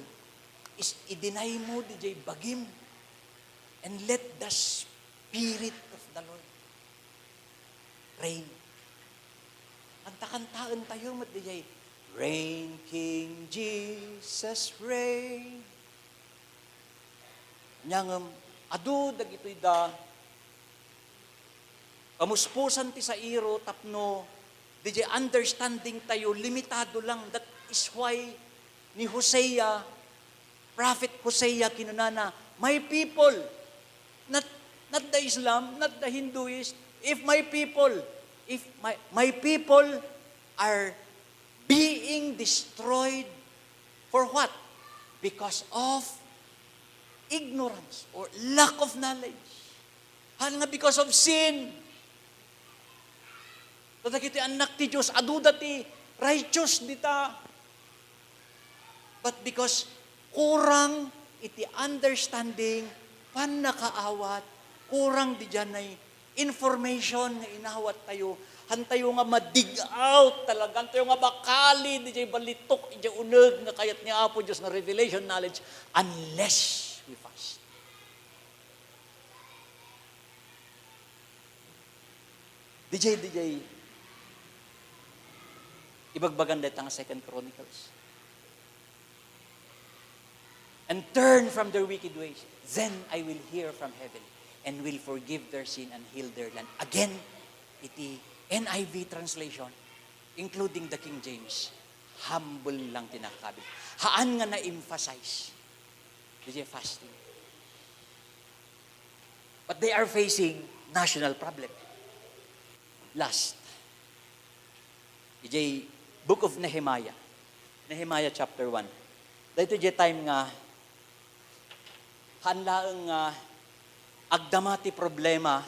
is i-deny mo didiay bagim and let the Spirit of the Lord reign. Kantakantaentayo met didiay, "Reign, King Jesus, reign." Ania ngem, adu dagitoy da, kamuspusan ti sairo tapno didiay understanding tayo, limitado lang. That is why ni Hosea, Prophet Hosea, kinunana, "My people," not, not the Islam, not the Hinduist, "If my people, if my, my people are being destroyed for what? Because of ignorance or lack of knowledge." Han nga because of sin. Ta dagiti annak ti Dios, aduda ti righteous dita. But because kurang iti understanding, pannakaawat, kurang didiay information nga inawat tayo, hantayo nga ma-dig out talaga, hantayo nga makali didiay balitok, idiay uneg nga kayat ni Apo Dios nga revelation knowledge, unless we fast. Didiay, didiay ibagbagan dayta nga Second Chronicles. "And turn from their wicked ways. Then I will hear from heaven and will forgive their sin and heal their land." Again, iti N I V translation, including the King James, humble lang ti nakakabil. Haan nga na-emphasize. Diay fasting. But they are facing national problem. Last, idiay Book of Nehemiah. Nehemiah chapter one. Daytoy diay time nga haan laeng nga agdama ti problema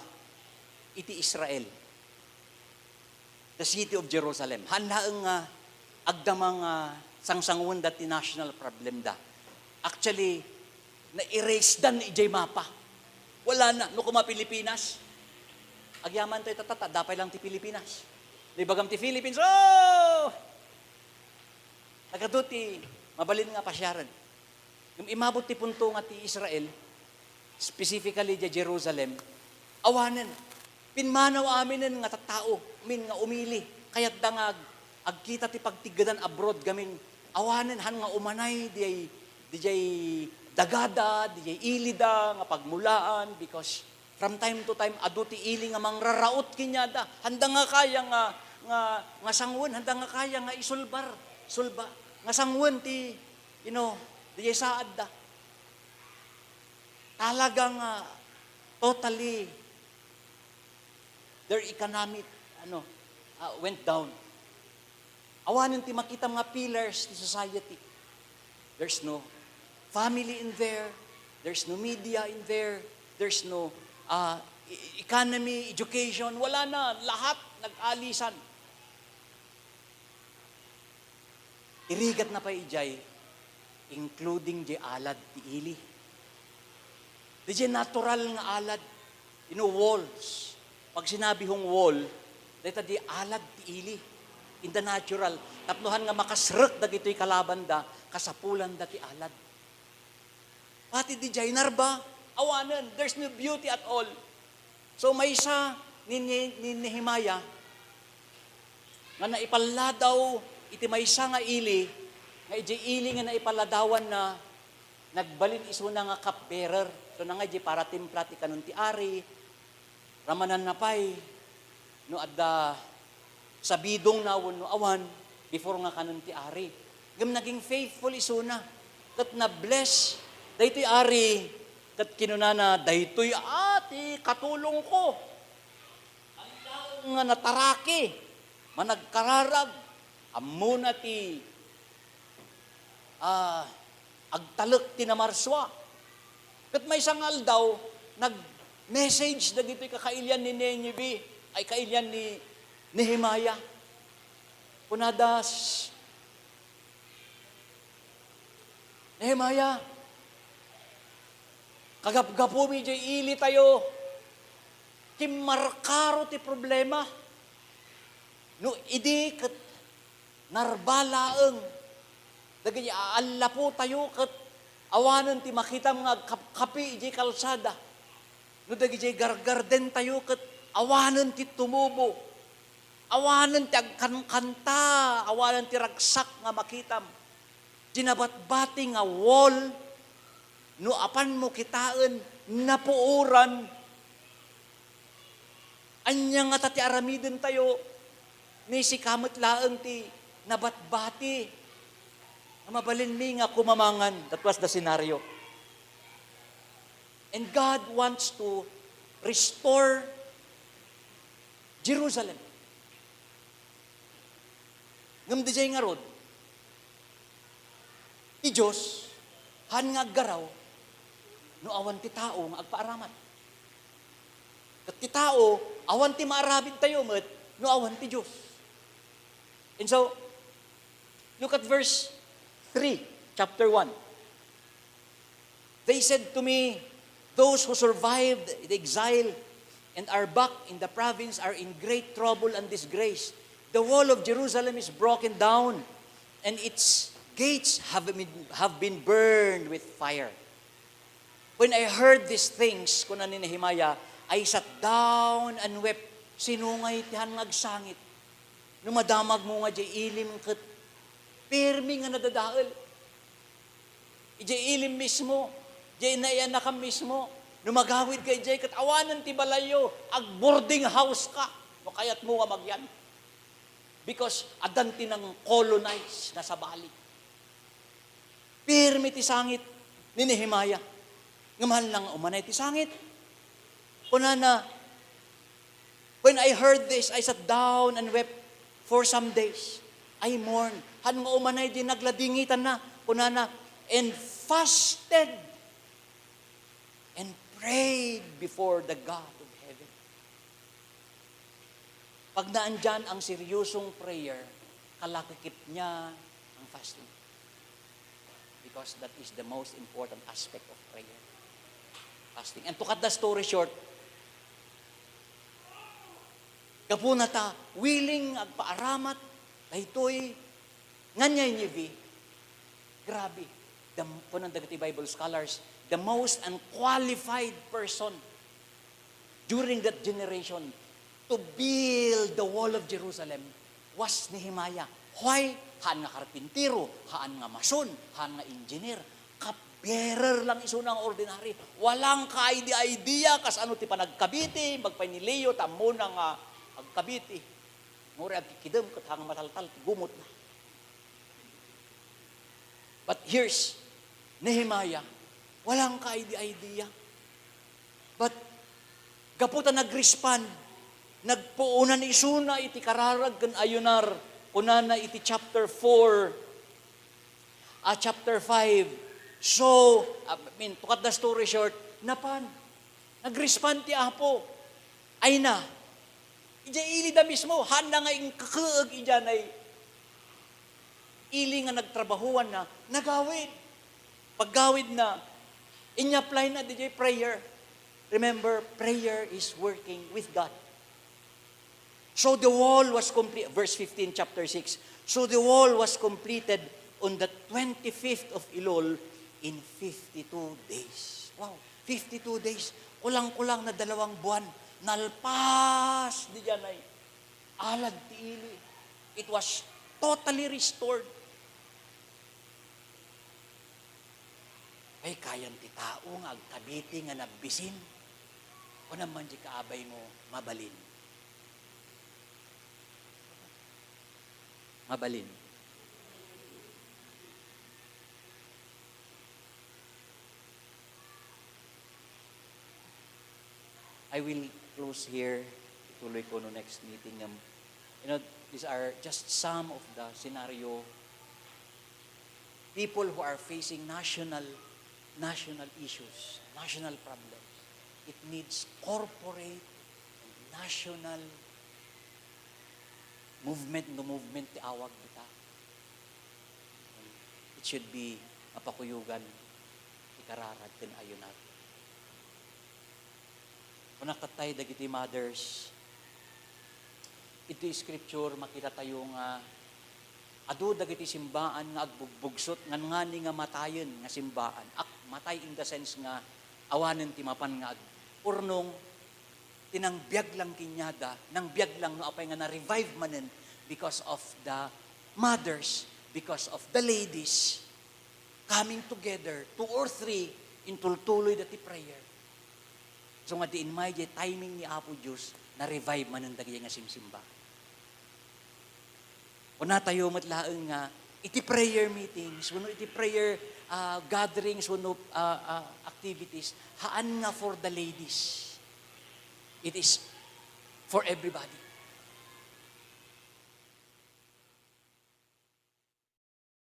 iti Israel, the city of Jerusalem. Haan laeng nga agdama nga sangsanguenda ti national problem da. Actually, na-erase dan idiay mapa. Wala na, no kuma Pilipinas. Agyaman tayo tatata, dapay lang ti Pilipinas. Di bagam ti Philippines, oh! Nagadu ti mabalin nga pasiaren. Ngem imabot ti punto nga ti Israel, specifically diay Jerusalem, awanen. Pimmanaw aminen nga tattao, amin nga umili. Kayatda nga ag-, agkita ti pagtiggadan abroad gamin. Awanen han nga umanay diay, diay dagada, diay ilida nga pagmulaan, because from time to time, adu ti ili nga mangraraot kaniada. Handa nga kaya nga, nga, nga sanguen, handa nga kaya nga isulbar, sulba, nga sanguen ti, you know, diay saadda. Talaga nga totally their economic, ano, ah, went down. Awanen ti makitam nga pillars ti society. There's no family in there. There's no media in there. There's no, ah, e-, economy, education. Wala na. Lahat nag-alisan. Irigatna pay idiay, including diay alad ti ili. Diay natural nga alad, you know, walls. Pag sinabing wall, dayta diay alad ti ili. In the natural, tapno han nga makasrek dagitoy kalabanda, kasapulanda ti alad. Pati diay narba, awanen, there's no beauty at all. So, maysa ni, ni, ni Nehemiah nga naipalladaw iti maysa nga ili, nga idiay ili nga naipalladawanna, nagbalin isuna nga cupbearer. So, na nga idiay paratimpla ti kanon ti ari, ramananna pay no adda sabidongna wenno awan before nga kanen ti ari. Ngem naging faithful isuna, ket na-bless daytoy ari, ket kinunana, "Daytoy a ti katulongko. Aldaw nga nataraki, managkararag, ammona ti, ah, agtalek ti namarsua." Ket maysa nga aldaw, nag-message dagitoy kakailian ni Nineveh, ay, kailian ni Nehemiah. Kunada, "Nehemiah, kagapgapumi diay ilitayo, kimmarkaro ti problema. No idi ket narba laeng dagiti aallapotayo ket awanen ti makitam nga agkapkapi idiay kalsada. No dagiti gardentayo ket awanen ti tumubo. Awanen ti agkankanta, awanen ti ragsak nga makitam. Ti nabatbati nga wall, no apanmo kitaen, napuoran." Ania ngata ti aramidentayo? Ni sika met laeng ti nabatbati nga mabalinmi nga kumamangan. That was the scenario. And God wants to restore Jerusalem. Ngem diay ngarud, ti Dios, haan nga aggaraw no awan ti tao nga agpaaramat. Ket ti tao, awan ti maaramidtayo met no awan ti Dios. And so, look at verse three, chapter one. They said to me, "Those who survived the exile and are back in the province are in great trouble and disgrace. The wall of Jerusalem is broken down, and its gates have been, have been burned with fire." When I heard these things, kuna ni Nehemiah, "I sat down and wept." Sino ngay ti haan nga agsangit? No madamagmo nga diay ilim ket pirmi nga nadadael. Idiay ilim mismo, diay naianakam mismo, no magawidka idiay ket awanen ti balayyo, ag-boarding house ka, no kayatmo nga magyan. Because addan ti nang-colonize na sabali. Pirmi ti sangit ni Nehemiah. Ngem haan lang umanay ti sangit. Kunana, "When I heard this, I sat down and wept for some days. I mourned." Haan nga umanay di nagladingitanna. Kunana, "And fasted and prayed before the God of heaven." Pag naandiyan ang seryosong prayer, kalakikip niya ang fasting. Because that is the most important aspect of prayer. Fasting. And to cut the story short, gapuna ta willing agpaaramat daytoy ngan Nineveh, grabe. The, kunan dagiti Bible scholars, the most unqualified person during that generation to build the wall of Jerusalem was Nehemiah. Why? Haan nga karpintero, haan nga mason, haan nga engineer. Cupbearer lang isuna nga ordinary. Walang kaidi-idea kas ano ti panagkabiti, magpainiliyo, ta ammona nga agkabiti. Nguri agkikidem ket haan nga mataltal ti gumotna. But here's Nehemiah, walang kaidi-idea. But gapu ta nag-respond, nagpuonan isuna iti kararag ken ayunar, kunana iti chapter four, ah, chapter five. So, I mean, to cut the story short, napan, nag-respond ti Apo. Ay na, idiay ili da mismo, haan na nga inkakeeg idiay ili nga nagtrabahoanna, nagawid. Paggawidna, in-apply na diay prayer. Remember, prayer is working with God. So the wall was complete, verse fifteen, chapter six. So the wall was completed on the twenty-fifth of Elul in fifty-two days. Wow, fifty-two days. Kulang-kulang na dalawang buwan. Nalpas diay alad ti ili. It was totally restored. Ay, kayan ti tao nga agkabiti nga nabbisin. Kunam man diay kaabaymo, mabalin. Mabalin. I will close here. Ituloy ko no next meeting. Um, you know, these are just some of the scenario. People who are facing national, national issues, national problems, it needs corporate and national movement, no movement ti awag dita. It should be mapakuyogan ti kararag ken ayunar. Kuna ket tay dagiti mothers, iti scripture, makitatayo nga adu dagiti simbaan nga agbugbugsot ngan ngani nga matayen nga simbaan. Ak-, matay in the sense nga awanen ti mapan nga agurnong, ti nangbiag lang kaniada, nangbiag lang no apay nga na-revive manen because of the mothers, because of the ladies coming together, two or three, intultuloyda ti prayer. So nga di immediate timing ni Apo Dios, na-revive manen dagiti nga simsimba. Kunatayo met laeng nga iti prayer meetings, wenno iti prayer, ah, gatherings, wenno, ah, ah, activities, haan nga for the ladies. It is for everybody.